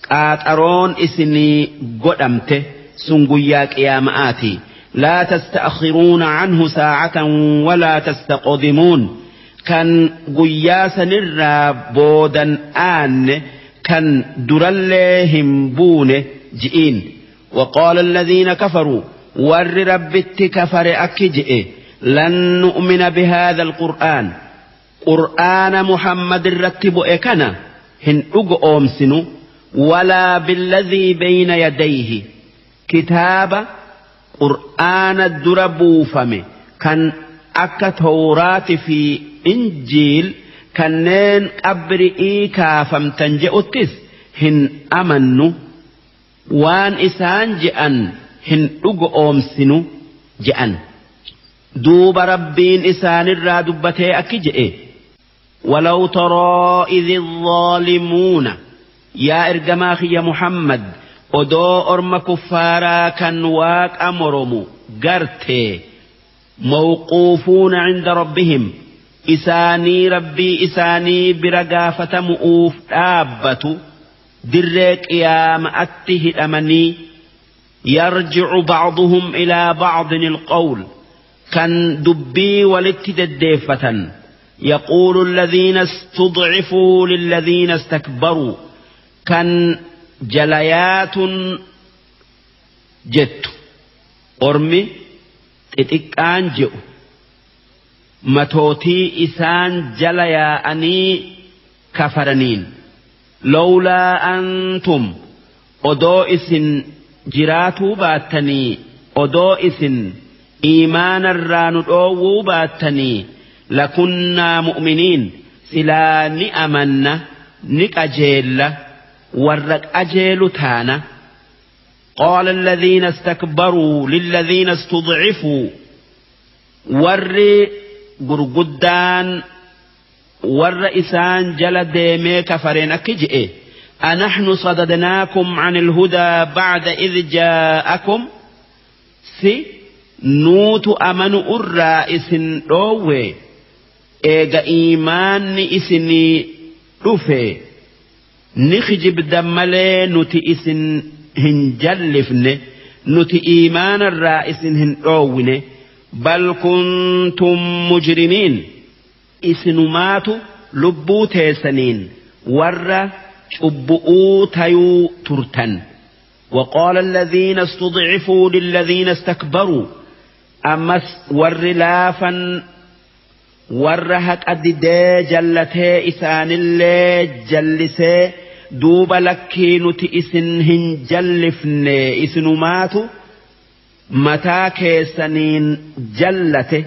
qaaxaroon isinii godhamte, sun guyyaa qiyaama'aati. لا تستأخرون عنه ساعة ولا تستقدمون, kan guyyaa sanirraa boodan aanne, kan durallee hin buune ji'iin. وقال الذين كفروا, warri Rabbitti kafare akki je'e: لن نؤمن بهذا القرآن, qur'aana Muhammad irratti bu'e kana hin dhugoomsinu, ولا بالذي بين يديه, kitaaba qur'aana dura buufame kan akka Tawraati fi Injiil kanneen qabri'ii kaafamtan je'uttis hin amannu, waan isaan je'an hin dhugoomsinu je'an. Duuba Rabbiin isaanirraa dubbatee akki je'e: ولو ترى إذ الظالمون. Yaa ergamaa kiyya Muhammad, odoo orma kuffaaraa kan Waaqa moromu gartee, موقوفون عند ربهم, isaanii Rabbii isaanii bira gaafatamu'uuf dhaabbatu, dirree qiyaama'atti hidhamanii, يرجع بعضهم إلى بعض القول, kan dubbii walitti deddeeffatan. يقول الذين استضعفوا للذين استكبروا, kan jalayaatun jettu, ormi xixiqqaan je'u matootii isaan jala yaa'anii kafaraniin: لولا أنتم, odoo isin jiraatuu baattanii, odoo isin iimaanarraa nu dhoowwuu baattanii, لكنا مؤمنين, silaa ni amanna, ni qajeella, warra qajeelu taana. قال الذين استكبروا للذين استضعفوا, warri gurguddaan warra isaan jala deemee kafareen akki je'e: أنحن صددناكم عن الهدى بعد إذ جاءكم؟ Si nuutu amanu irraa isin dhoowwe eega iimaanni isinii dhufe? Ni kijibdan malee nuti isin hin jallifne, nuti iimaanarraa isin hin dhoowwine. بل كنتم مجرمين, isinumaatu lubbuu teessaniin warra cubbu'uu tayuu turtan. وقال الذين استضعفوا للذين استكبروا, ammas warri laafan warra haqa didee jallatee isaanillee jallisee duuba: lakkii, nuti isin hin jallifne, isinumaatu mataa keessaniin jallate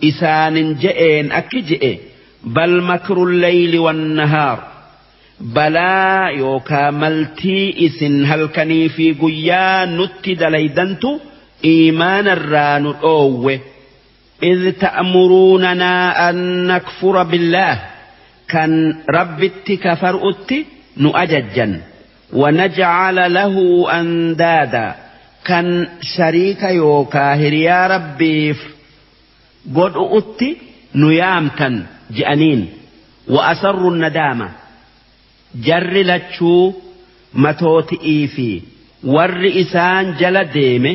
isaanin je'een akki je'e: بل مكر الليل والنهار, balaa yookaa maltii isin halkanii fi guyyaa nutti dalaydantu iimaanarraa nu dhoowwe. إذ تأمروننا أن نكفر بالله, kan Rabbitti kafaru'utti nu ajajjan, ونجعل له أندادا, kan shariika yookaa hiriyaa Rabbiif godhu'utti nu yaamtan je'aniin. Wa asarru nadaama, jarri lachuu matooti'ii fi warri isaan jala deeme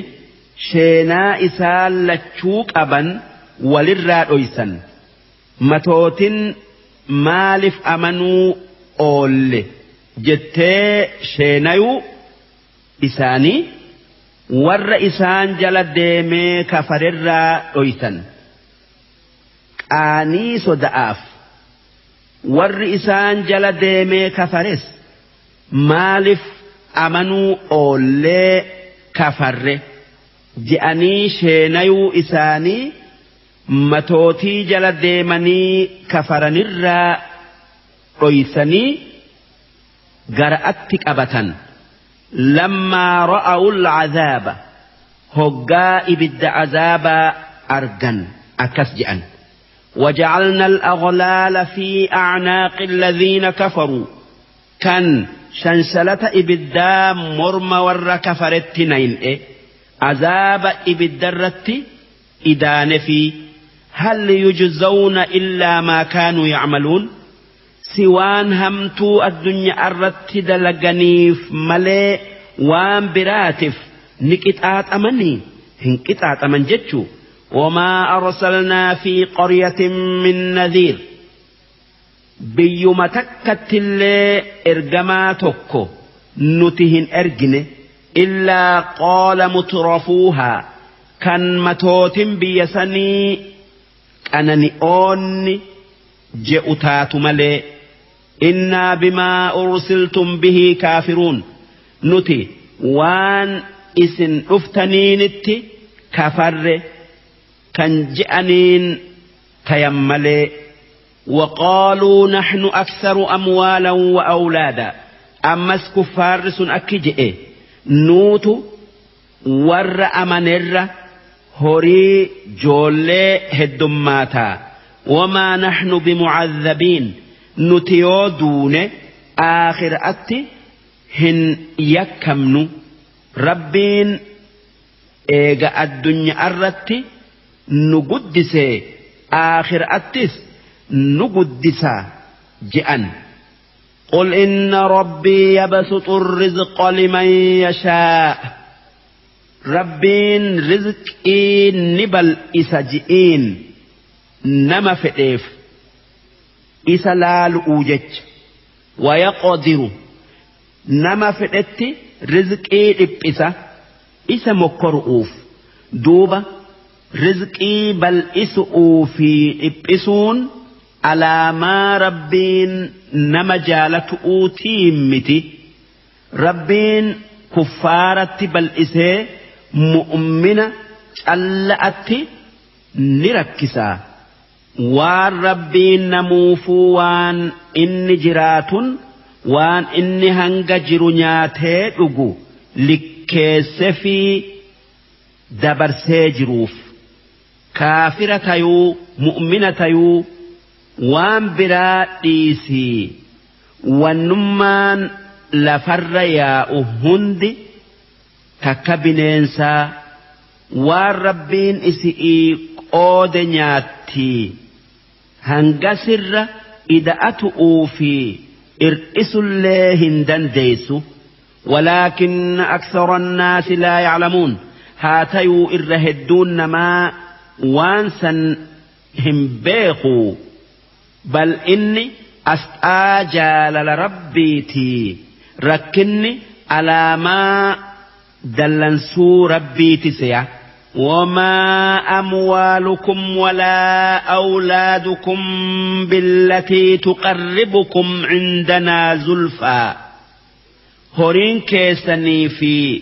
sheenaa isaan lachuu qaban walirraa dhoysan. Matootin maaliif amanuu oolle jettee sheenayuu isaanii warra isaan jala deemee kafarerraa dhoysan. Qaanii soda'aaf warri isaan jala deemee kafares maaliif amanuu oollee kafarre je'anii sheenayuu isaanii matootii jala deemanii kafaranirraa dhoysanii gara'atti qabatan. Lammaa ra'awul cazaaba, hoggaa ibidda cazaabaa argan akkas je'an. وجعلنا الأغلال في أعناق الذين كفروا، كان شنشلة إبدا مرم ور كفرت نين عذاب إبدرت إدان في هل يجزون إلا ما كانوا يعملون. سوان همتو الدنيا أردت دلقنيف ملي وان براتف نكتات أمني هنكتات أمن جتشو. وما أرسلنا في قرية من نذير، بيوم تكت اللي إرجما تكو نتهن أرجن إلا قال مترفوها، كان متوت بيسني أنني أوني جئتات ملي إنا بما أرسلتم به كافرون. نتي وان إسن أفتنينت كفر كان جأنين تيملي. وقالوا نحن أكثر أموالا وأولادا، أمس كفار سن أكجئ نوت ور أمنر هوري جولي هدماتا وما نحن بمعذبين. نتيو دون آخر أتي هن يكمن ربين إيغا الدنيا أرتي نقدس آخر أتس نقدس جأن. قل إن ربي يبسط الرزق لمن يشاء، ربين رزقين نبل إسجئين نما فئف إسلال أوجج ويقدر نما فئت رزقين إبئسة إسا مكرؤوف دوبة رزقي بل إسؤوا في إبئسون على ما ربين نما جالتؤو تيمتي. ربين كفارة بل إسه مؤمنة ألأتي نركسا وان ربين نموفو وان إني جراتون وان إني هنگ جرنياته لغو لكيسفي دبرسي جروف كافرة تيو مؤمنة تيو وان برا ديسي ونمان لفر يا هندي تكبننسا والربين إسئي قود نياتي هنگسر إذا أتؤوا في إرئس الله هندن ديسو ولكن أكثر الناس لا يعلمون. هاتيو إرهدون ما وانسا هم بيقوا بل إني أستاجال لربيتي ركني على ما دلنسو ربيتي سيا. وما أموالكم ولا أولادكم بالتي تقربكم عندنا زلفى، هورين كيسني في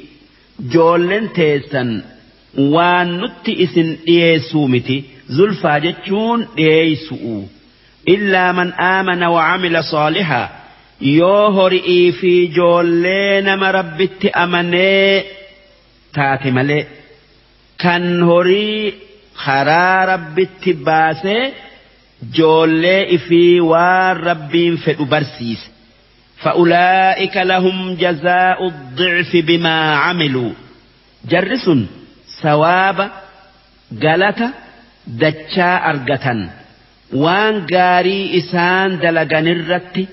جولن تيسن وان نتي إسن إيسومتي زلفى جتشون إيسو إلا من آمن وعمل صالحا. يوهرئي في جولين مربت أمني تاتي ملي كان هوري خرا ربت باسي جولي في وار ربين في أبرسيس. فأولئك لهم جزاء الضعف بما عملوا، جرس ثواب جلت dachaa argatan waan gaarii isaan dalaganirratti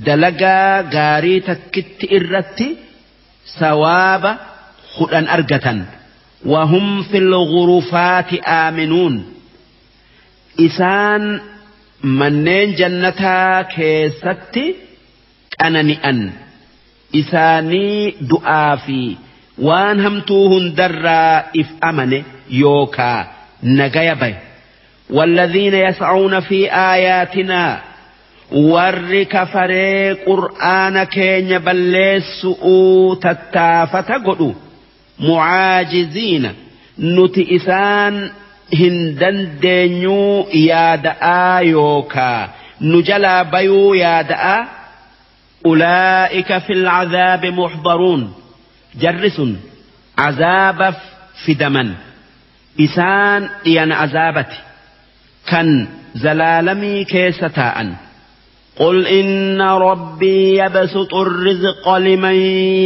dalagaa gaarii takkitti irratti sawaaba 10 argatan. Wahum fil ghurufaati aaminuun isaan manneen jannataa keessatti qanani'an isaanii du'aa fi waan hamtuu hundarraa if amane yookaa nagaya baye. والذين يسعون في آياتنا warri kafaree qur'aana keenya balleessu'uu tattaafata godhu mucaajiziina nuti isaan hin dandeenyuu yaada'aa yookaa nu jalaa bayuu yaada'aa. Ulaa'ika fil cazaabi muxdaruun jarri sun cazaabaf fidaman isaan dhiyan cazaabati kan zalaalamii keessa taa'an. قل إن ربي يبسط الرزق لمن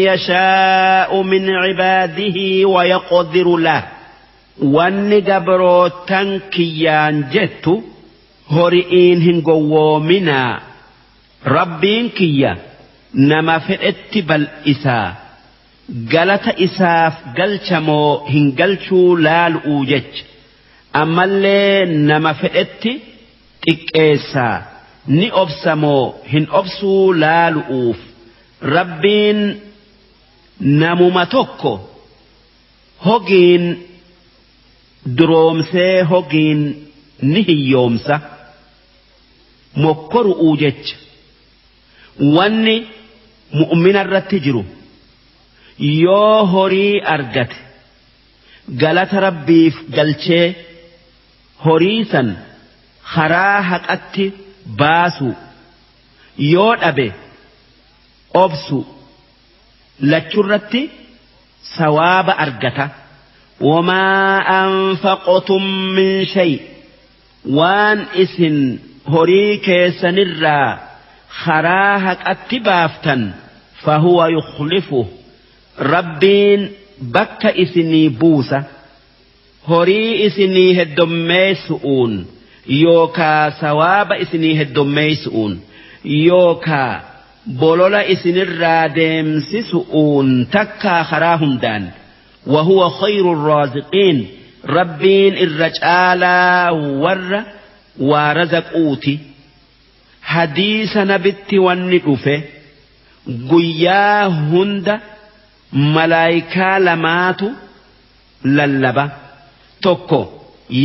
يشاء من عباده ويقدر له. واني قبروتان كيان جت هرئين هنقومنا ربين كيا نما فئت بل إسا قالت إساف قلشمو هنقلشو لالؤوجج أما اللي نما فئت تكيسا ni obsamoo hin obsuu laalu'uuf. Rabbiin namuma tokko hogiin duroomsee hogiin ni hiyyoomsa mokkoru'uu jecha. Wanni mu'mina irratti jiru yoo horii argate galata Rabbiif galchee horii san karaa haqatti baasu, yoo dhabe obsu, lachurratti sawaaba argata. Wamaa anfaqtum min shay waan isin horii keessanirraa karaa haqatti baaftan fahuwa yukhlifu Rabbiin bakka isinii buusa horii isinii heddommeessu'uun yookaa sawaaba isinii heddommeessu'uun yookaa bolola isinirraa deemsisu'uun takkaa karaa hundaan. Wahuwa khayru raaziqiin Rabbiin irra caalaa warra waa razaquuti. Hadiisa nabitti wanni dhufe guyyaa hunda malaayikaa lamaatu lallaba. Tokko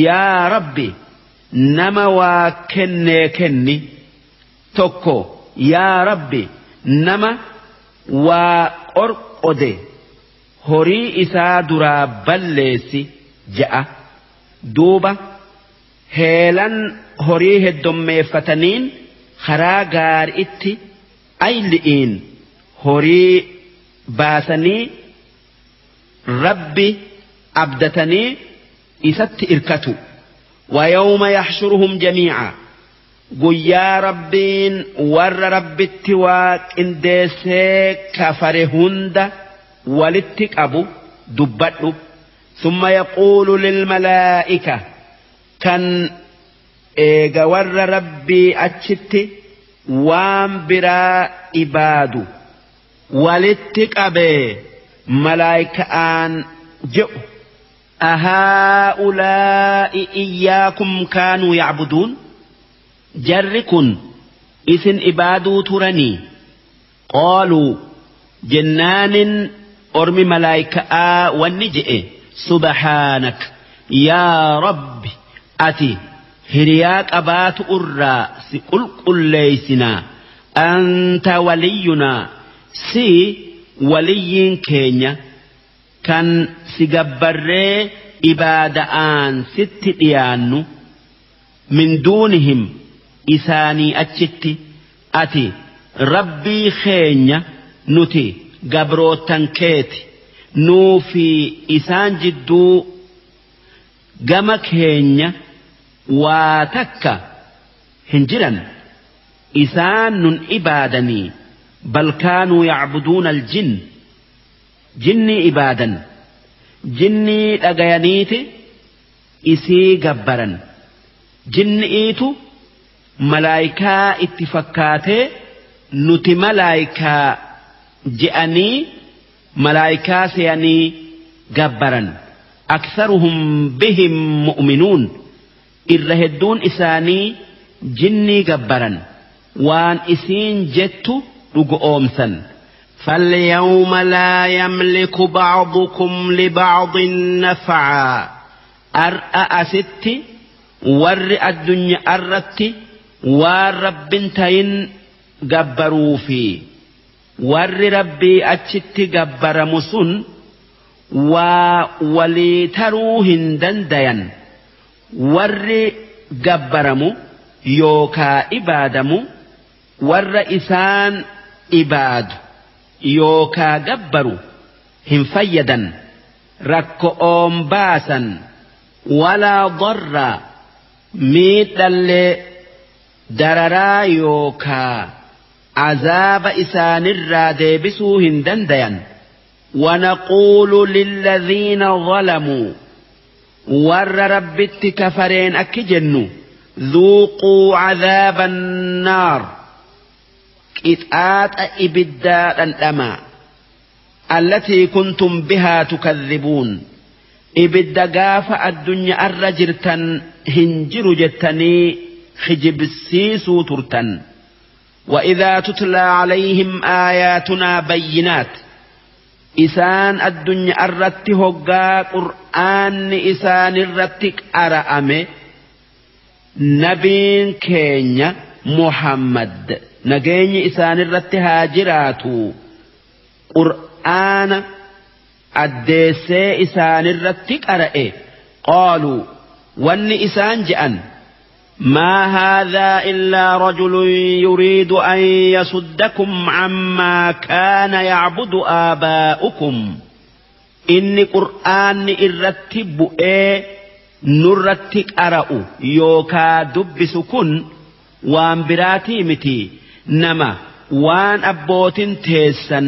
yaa Rabbi nama waa kennee kenni, tokko yaa Rabbi nama waa qorqode horii isaa duraa balleessi ja'a. Duuba heelan horii heddommeeffataniin karaa gaariitti ayli'iin horii baasanii Rabbi abdatanii isatti irkatu. ويوم يحشرهم جميعا قيا ربين ور ربت واقنديسي كفرهند ولتك أبو دبتلو. ثم يقول للملائكة كان إيغا ور ربي أتشت وام برا إبادو ولتك أبي ملائكة آن جئ أهؤلاء إياكم كانوا يعبدون جركن إذن إبادو ترني. قالوا جنان أرمي ملائكة والنجئ سبحانك يا رب أتي هرياك أبات أرى سقل قليسنا أنت ولينا سي ولي كينيا كان سيجبري إبادان ست ديانو من دونهم إساني أتشتي أتي ربي خينيا نتي قبروتان كيتي نوفي إسان جدو قمك هينيا واتكا هنجرا إسان نن إبادني بل كانوا يعبدون الجن جني إبادا جني أغيانيتي Isii gabbaran. Jinni'iitu malaayikaa itti fakkaatee nuti malaayikaa je'anii malaayikaa se'anii gabbaran. Aktharuhum bihim mu'minuun, irra hedduun isaanii jinnii gabbaran, waan isiin jettu dhugoomsan. فاليوم لا يملك بعضكم لبعض نفعا. Ar'a asitti warri addunyaa irratti waan Rabbin tayin gabbaruu fi warri Rabbii achitti gabbaramu sun waa walii taruu hin dandayan. Warri gabbaramu yookaa ibaadamu warra isaan ibaadu yookaa gabbaru hin fayyadan, rakko'oon baasan, walaa darra, miidhallee dararaa yookaa azaaba isaanirraa deebisuu hin dandayan. ونقول للذين ظلموا، ور ربت كفرين أكجنوا، ذوقوا عذاب النار، قطعات إبدا الأما، التي كنتم بها تكذبون. Ibidda gaafa addunyaa arra jirtan hin jiru jettanii kijibsiisuu turtan. وإذا تتلى عليهم آياتنا بينات، isaan addunyaa irratti hoggaa Qur'aanni isaan irratti qara'ame, nabiin keenya Muhammad nageenyi isaan irratti haa jiraatu Qur'aana addeessee isaan irratti qara'e, قالوا, wanni isaan je'an: ما هذا إلا رجل يريد أن يصدكم عما كان يعبد آباؤكم. Inni Qur'aanni irratti bu'ee nurratti qara'u yookaa dubbisu kun waan biraatii miti, nama waan abbootin teessan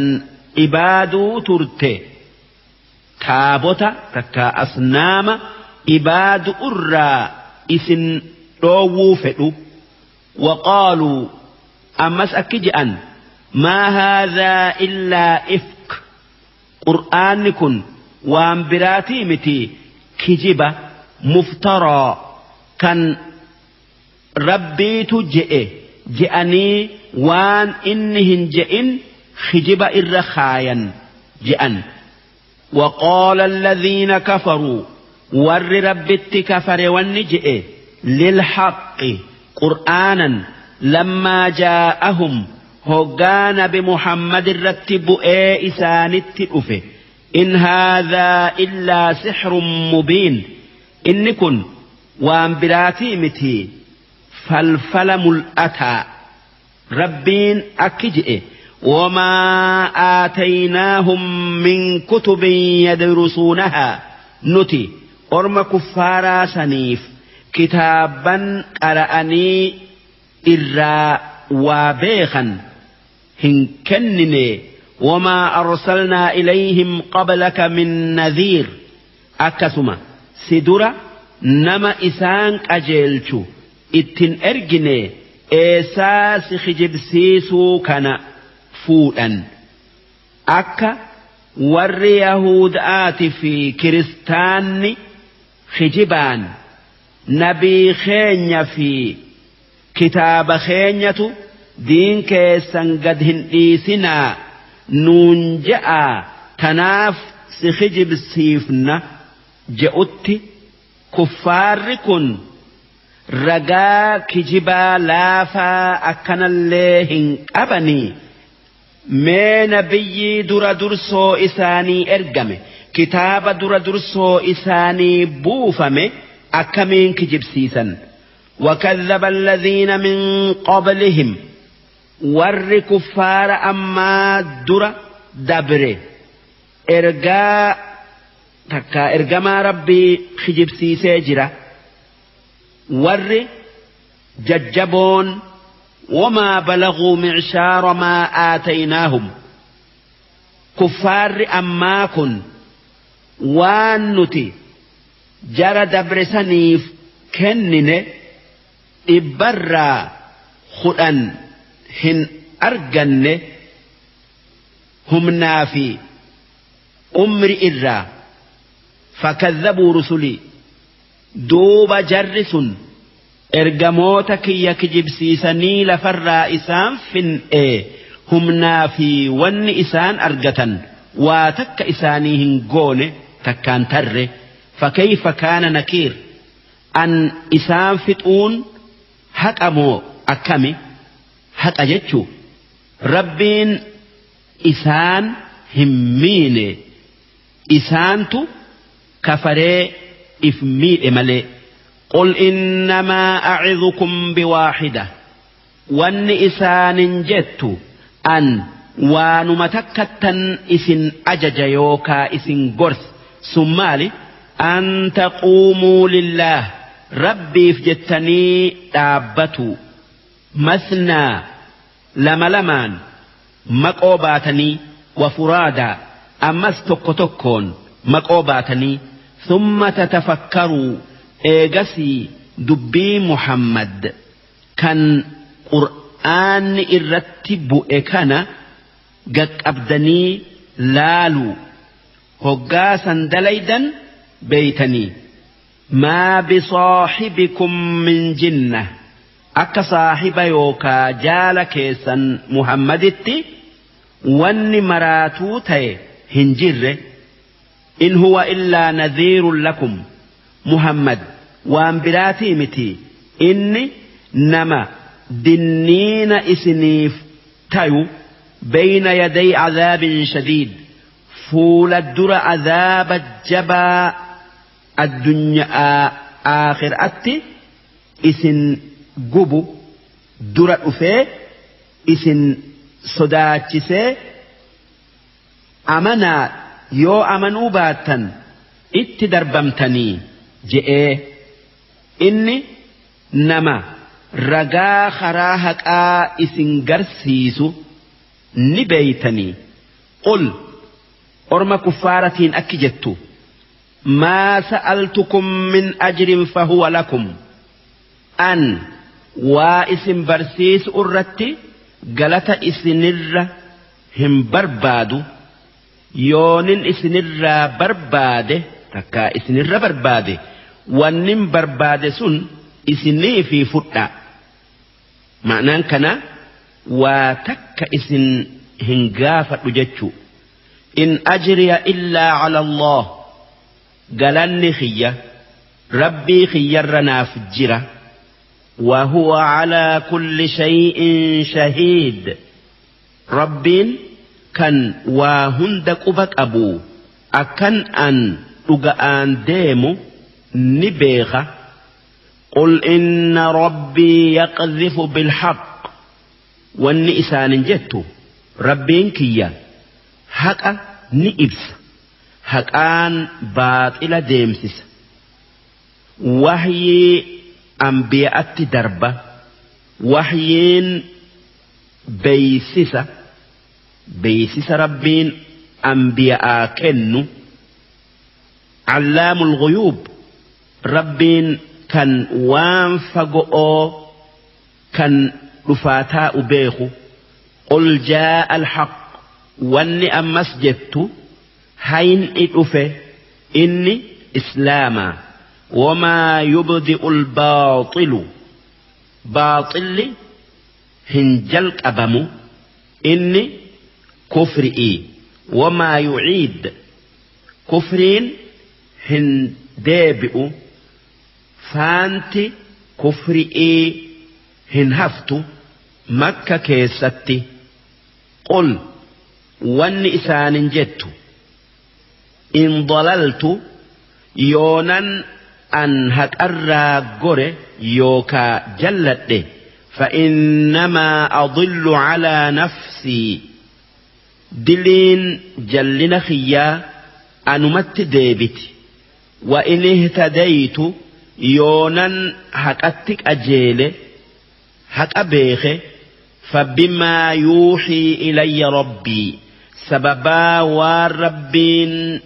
ibaaduu turte, taabota takka asnaama ibaadu irraa isin dhoowwuu fedhu. وقالوا, ammas akki je'an: ما هذا إلا إفك. Qur'aanni kun waan biraatii miti, kijiba مفترى kan Rabbiitu je'e je'anii waan inni hin je'in kijiba irra kaayan je'an. وقال الذين كفروا، ور ربت كفر والنجئ، للحق قرآنا لما جاءهم، هقان بمحمد الرتب إسانت أفه: إن هذا إلا سحر مبين. Inni kun waan biraatii miti, falfala mul'ataa. Rabbiin akki je'e: وما آتيناهم من كتب يدرسونها. Nuti orma kuffaaraa saniif kitaabban qara'anii irraa waa beekan hin kennine. وما أرسلنا إليهم قبلك من نذير. Akkasuma si dura nama isaan qajeelchu ittin ergine. Eessaa si kijibsiisuu kana fuudhan? Akka warri Yahudaati fi Kiristaanni kijibaan nabii keenya fi kitaaba keenyatu diin keessan gad hin dhiisinaa nuun je'aa, tanaaf si kijibsiifna je'utti, kuffaarri kun ragaa kijibaa laafaa akkanallee hin qabanii. Mee nabiyyii dura dursoo isaanii ergame, kitaaba dura dursoo isaanii buufame akkamiin kijibsiisan? وكذب الذين من قبلهم، warri kuffaara ammaa dura dabre ergaa takka ergamaa Rabbii kijibsiisee jira. Warri jajjaboon وما بلغوا معشار ما آتيناهم. Kuffaarri ammaa kun waan nuti jara dabre saniif kennine dhibbarraa 10 hin arganne humnaa fi umri irraa. Fakadhabuu rusulii, duuba jarri sun ergamoota kiyya kijibsiisanii lafarraa isaan fin'ee humnaa fi wanni isaan argatan waa takka isaanii hin goone takkaan tarre. Fakayfa kaana nakiir, an isaan fixuun haqa moo akkami? Haqa jechuu Rabbiin isaan hin miine, isaantu kafaree if miidhe malee. Qul innamaa acidukum biwaaxida, wanni isaanin jettu an waanuma takkattan isin ajaja yookaa isin gorsa. Sun maali? An taquumuu lillaah, Rabbiif jettanii dhaabbatu, masnaa lama lamaan maqoo baatanii, wa furaadaa ammas tokko tokkoon maqoo baatanii, thumma tatafakkaruu, eegasii dubbii Muhammad kan Qur'aanni irratti bu'e kana gaqqabdanii laaluu. Hoggaa san dalaydan beeytanii. Maa bisaahibikum min jinna, akka saahiba yookaa jaala keessan Muhammaditti wanni maraatuu ta'e hin jirre. In huwa illaa nadhiirun lakum, Muhammad waan biraatii miti, inni nama dinniina isiniif tayu, bayna yaday cadaabin shadiid, fuula dura azaaba jabaa addunyaa aakhiraatti isin gubu dura dhufee isin sodaachisee amanaa, yoo amanuu baattan itti darbamtanii je'ee. Inni nama ragaa karaa haqaa isin garsiisu ni beeytanii. Qul, orma kuffaaratiin akki jettu: maa sa'altukum min ajrin fahuwa lakum, an waa isin barsiisu irratti galata isinirra hin barbaadu. Yoonin isinirraa barbaade takkaa isinirra barbaade, wannin barbaade sun isinii fi fudha. Ma'naan kana waa takka isin hin gaafadhu jechuu. In ajriya illaa cala Allah, galanni kiyya Rabbii kiyyarra naaf jira. وهو على كل شيء شهيد، Rabbiin kan waa hunda quba qabu akkan an dhuga'aan deemu ni beeka. قل إن ربي يقذف بالحق, wanni isaanin jettu Rabbiin kiyya haqa ni ibsa, haqaan baaxila deemsisa, wahyii ambiya'atti darba, wahyiin beeysisa, beeysisa Rabbiin ambiya'aa kennu. Allaamul ghuyuub, Rabbiin kan waan fago'oo kan dhufaa taa'u beeku. قل جاء الحق, wanni ammas jettu hayni dhufe, inni islaamaa. وما يبدئ الباطل, baaxilli hin jalqabamu, inni kufri'ii. وما يعيد, kufriin hin deebi'u, faanti kufri'ii hin haftu Makka keessatti. قل, wanni isaanin jettu: إن ضللت, yoonan an haqarraa gore yookaa jalladhe, فإنما أضل على نفسي, diliin jallina kiyyaa anumatti deebiti. وإن اهتديت, yoonan haqatti qajeele, haqa beeke, فبما يوحي إلي ربي, sababaa waan Rabbiin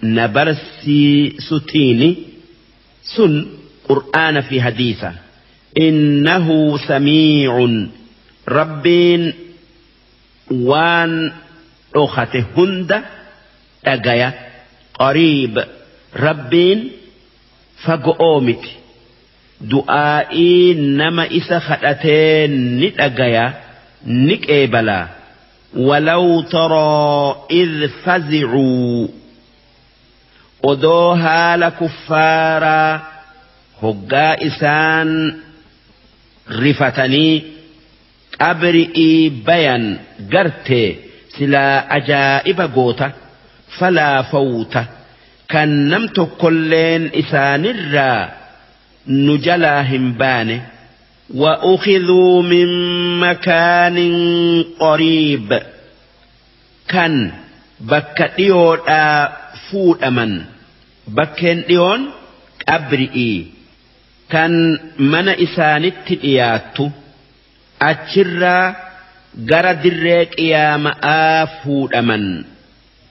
na barsiisutiini. Sun Qur'aana fi hadiisa. Innahu samiicun, Rabbiin waan dhokate hunda dhagaya. Qariib, Rabbiin fago'oo miti, du'aa'ii nama isa kadhatee ni dhagaya, ni qeebalaa. Walaw taraa idh fazicuu, odoo haala kuffaaraa hoggaa isaan rifatanii qabri'ii bayan gartee, silaa ajaa'iba goota. Falaa fawta, kan nam tokkolleen isaanirraa nu jalaa hin baane. وأخذوا من مكان قريب، kan bakka dhiyoodhaa fuudhaman. Bakkeen dhiyoon qabri'ii kan mana isaanitti dhiyaattu, achirraa gara dirree qiyaama'aa fuudhaman.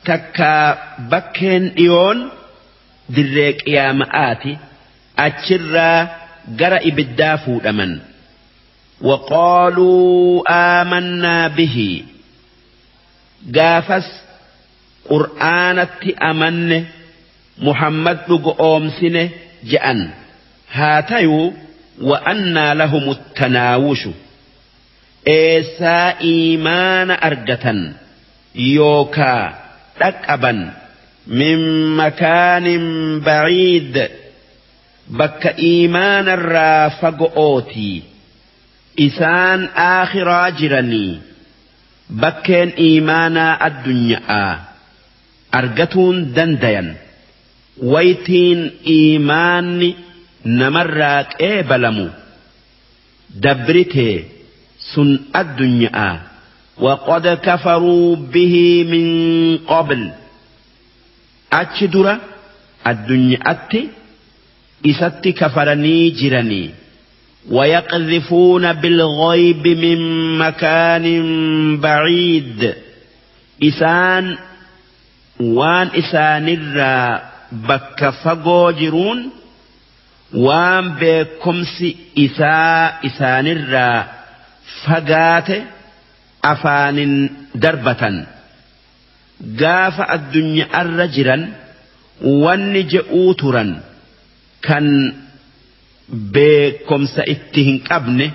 Takkaa bakkeen dhiyoon dirree qiyaama'aati, achirraa gara ibiddaa fuudhaman. وقالوا آمنا به، gaafas Qur'aanatti amanne, Muhammad dhugoomsine je'an. Haa tayuu, وأنى لهم التناوش, eessaa iimaana argatan yookaa dhaqqaban? من مكان بعيد, bakka iimaanarraa fago'ootii. Isaan aakhiraa jiranii, bakkeen iimaanaa addunyaa argatuun dandayan. Waytiin iimaanni namarraa qeebalamu dabritee, sun addunyaa. وقد كفروا به من قبل, achi dura addunyaatti isatti kafaranii jiranii. ويقذفون بالغيب من مكان بعيد, isaan waan isaanirraa bakka fagoo jiruun, waan beekumsi isaa isaanirraa fagaate afaanin darbatan. Gaafa addunyaarra jiran wanni je'uu turan kan beekumsa itti hin qabne,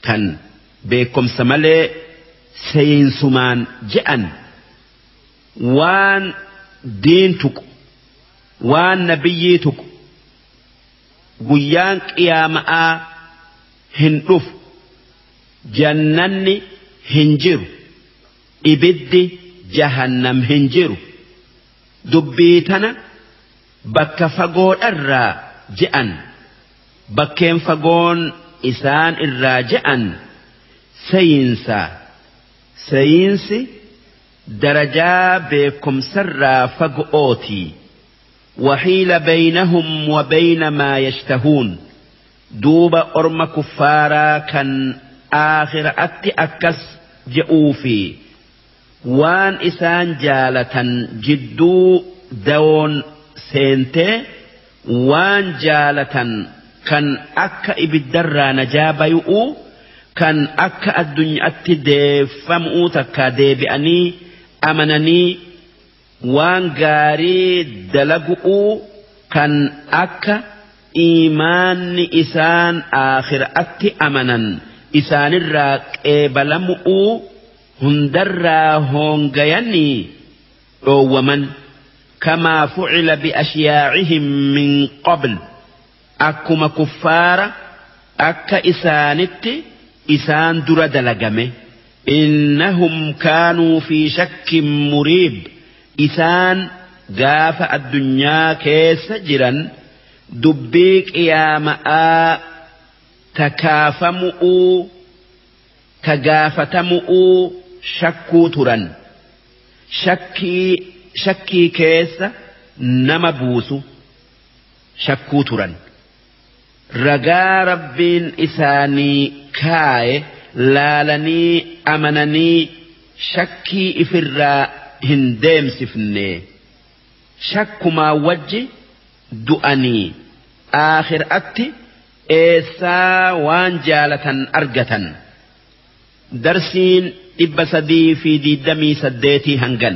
kan beekumsa malee seensumaan je'an, waan diin tuqu, waan nabiyyii tuqu, guyyaan qiyaama'aa hin dhufu, jannanni hin jiru, ibiddi jahannam hin jiru, dubbii tana bakka fagoodharraa je'an. Bakkeen fagoon isaan irraa je'an sayinsaa. Sayinsi darajaa beekumsarraa fago'ootii. وحيل بينهم وبين ما يشتهون, duuba orma kuffaaraa kan aakhiraatti akkas je'uu fi waan isaan jaalatan jidduu dawoon seentee, waan jaalatan kan akka ibiddarraa najaa bayu'uu, kan akka addunyaatti deeffamuu, takka deebi'anii amananii waan gaarii dalagu'uu, kan akka iimaanni isaan aakhiraatti amanan isaanirraa qeebalamu'uu hundarraa hoongayanii dhoowwaman. كما فعل بأشياعهم من قبل, akkuma kuffaara akka isaanitti isaan dura dalagame. إنهم كانوا في شك مريب, isaan gaafa addunyaa keessa jiran dubbii qiyaama'aa takaafamu'uu, tagaafatamu'uu shakkuu turan. Shakkii shakkii keessa nama buusu shakkuu turan. Ragaa Rabbiin isaanii kaaye laalanii amananii shakkii ifirraa hin deemsifne. Shakkumaa wajji Du'anii aakhiraatti eessaa waan jaalatan argatan. Darsiin 328 hangan.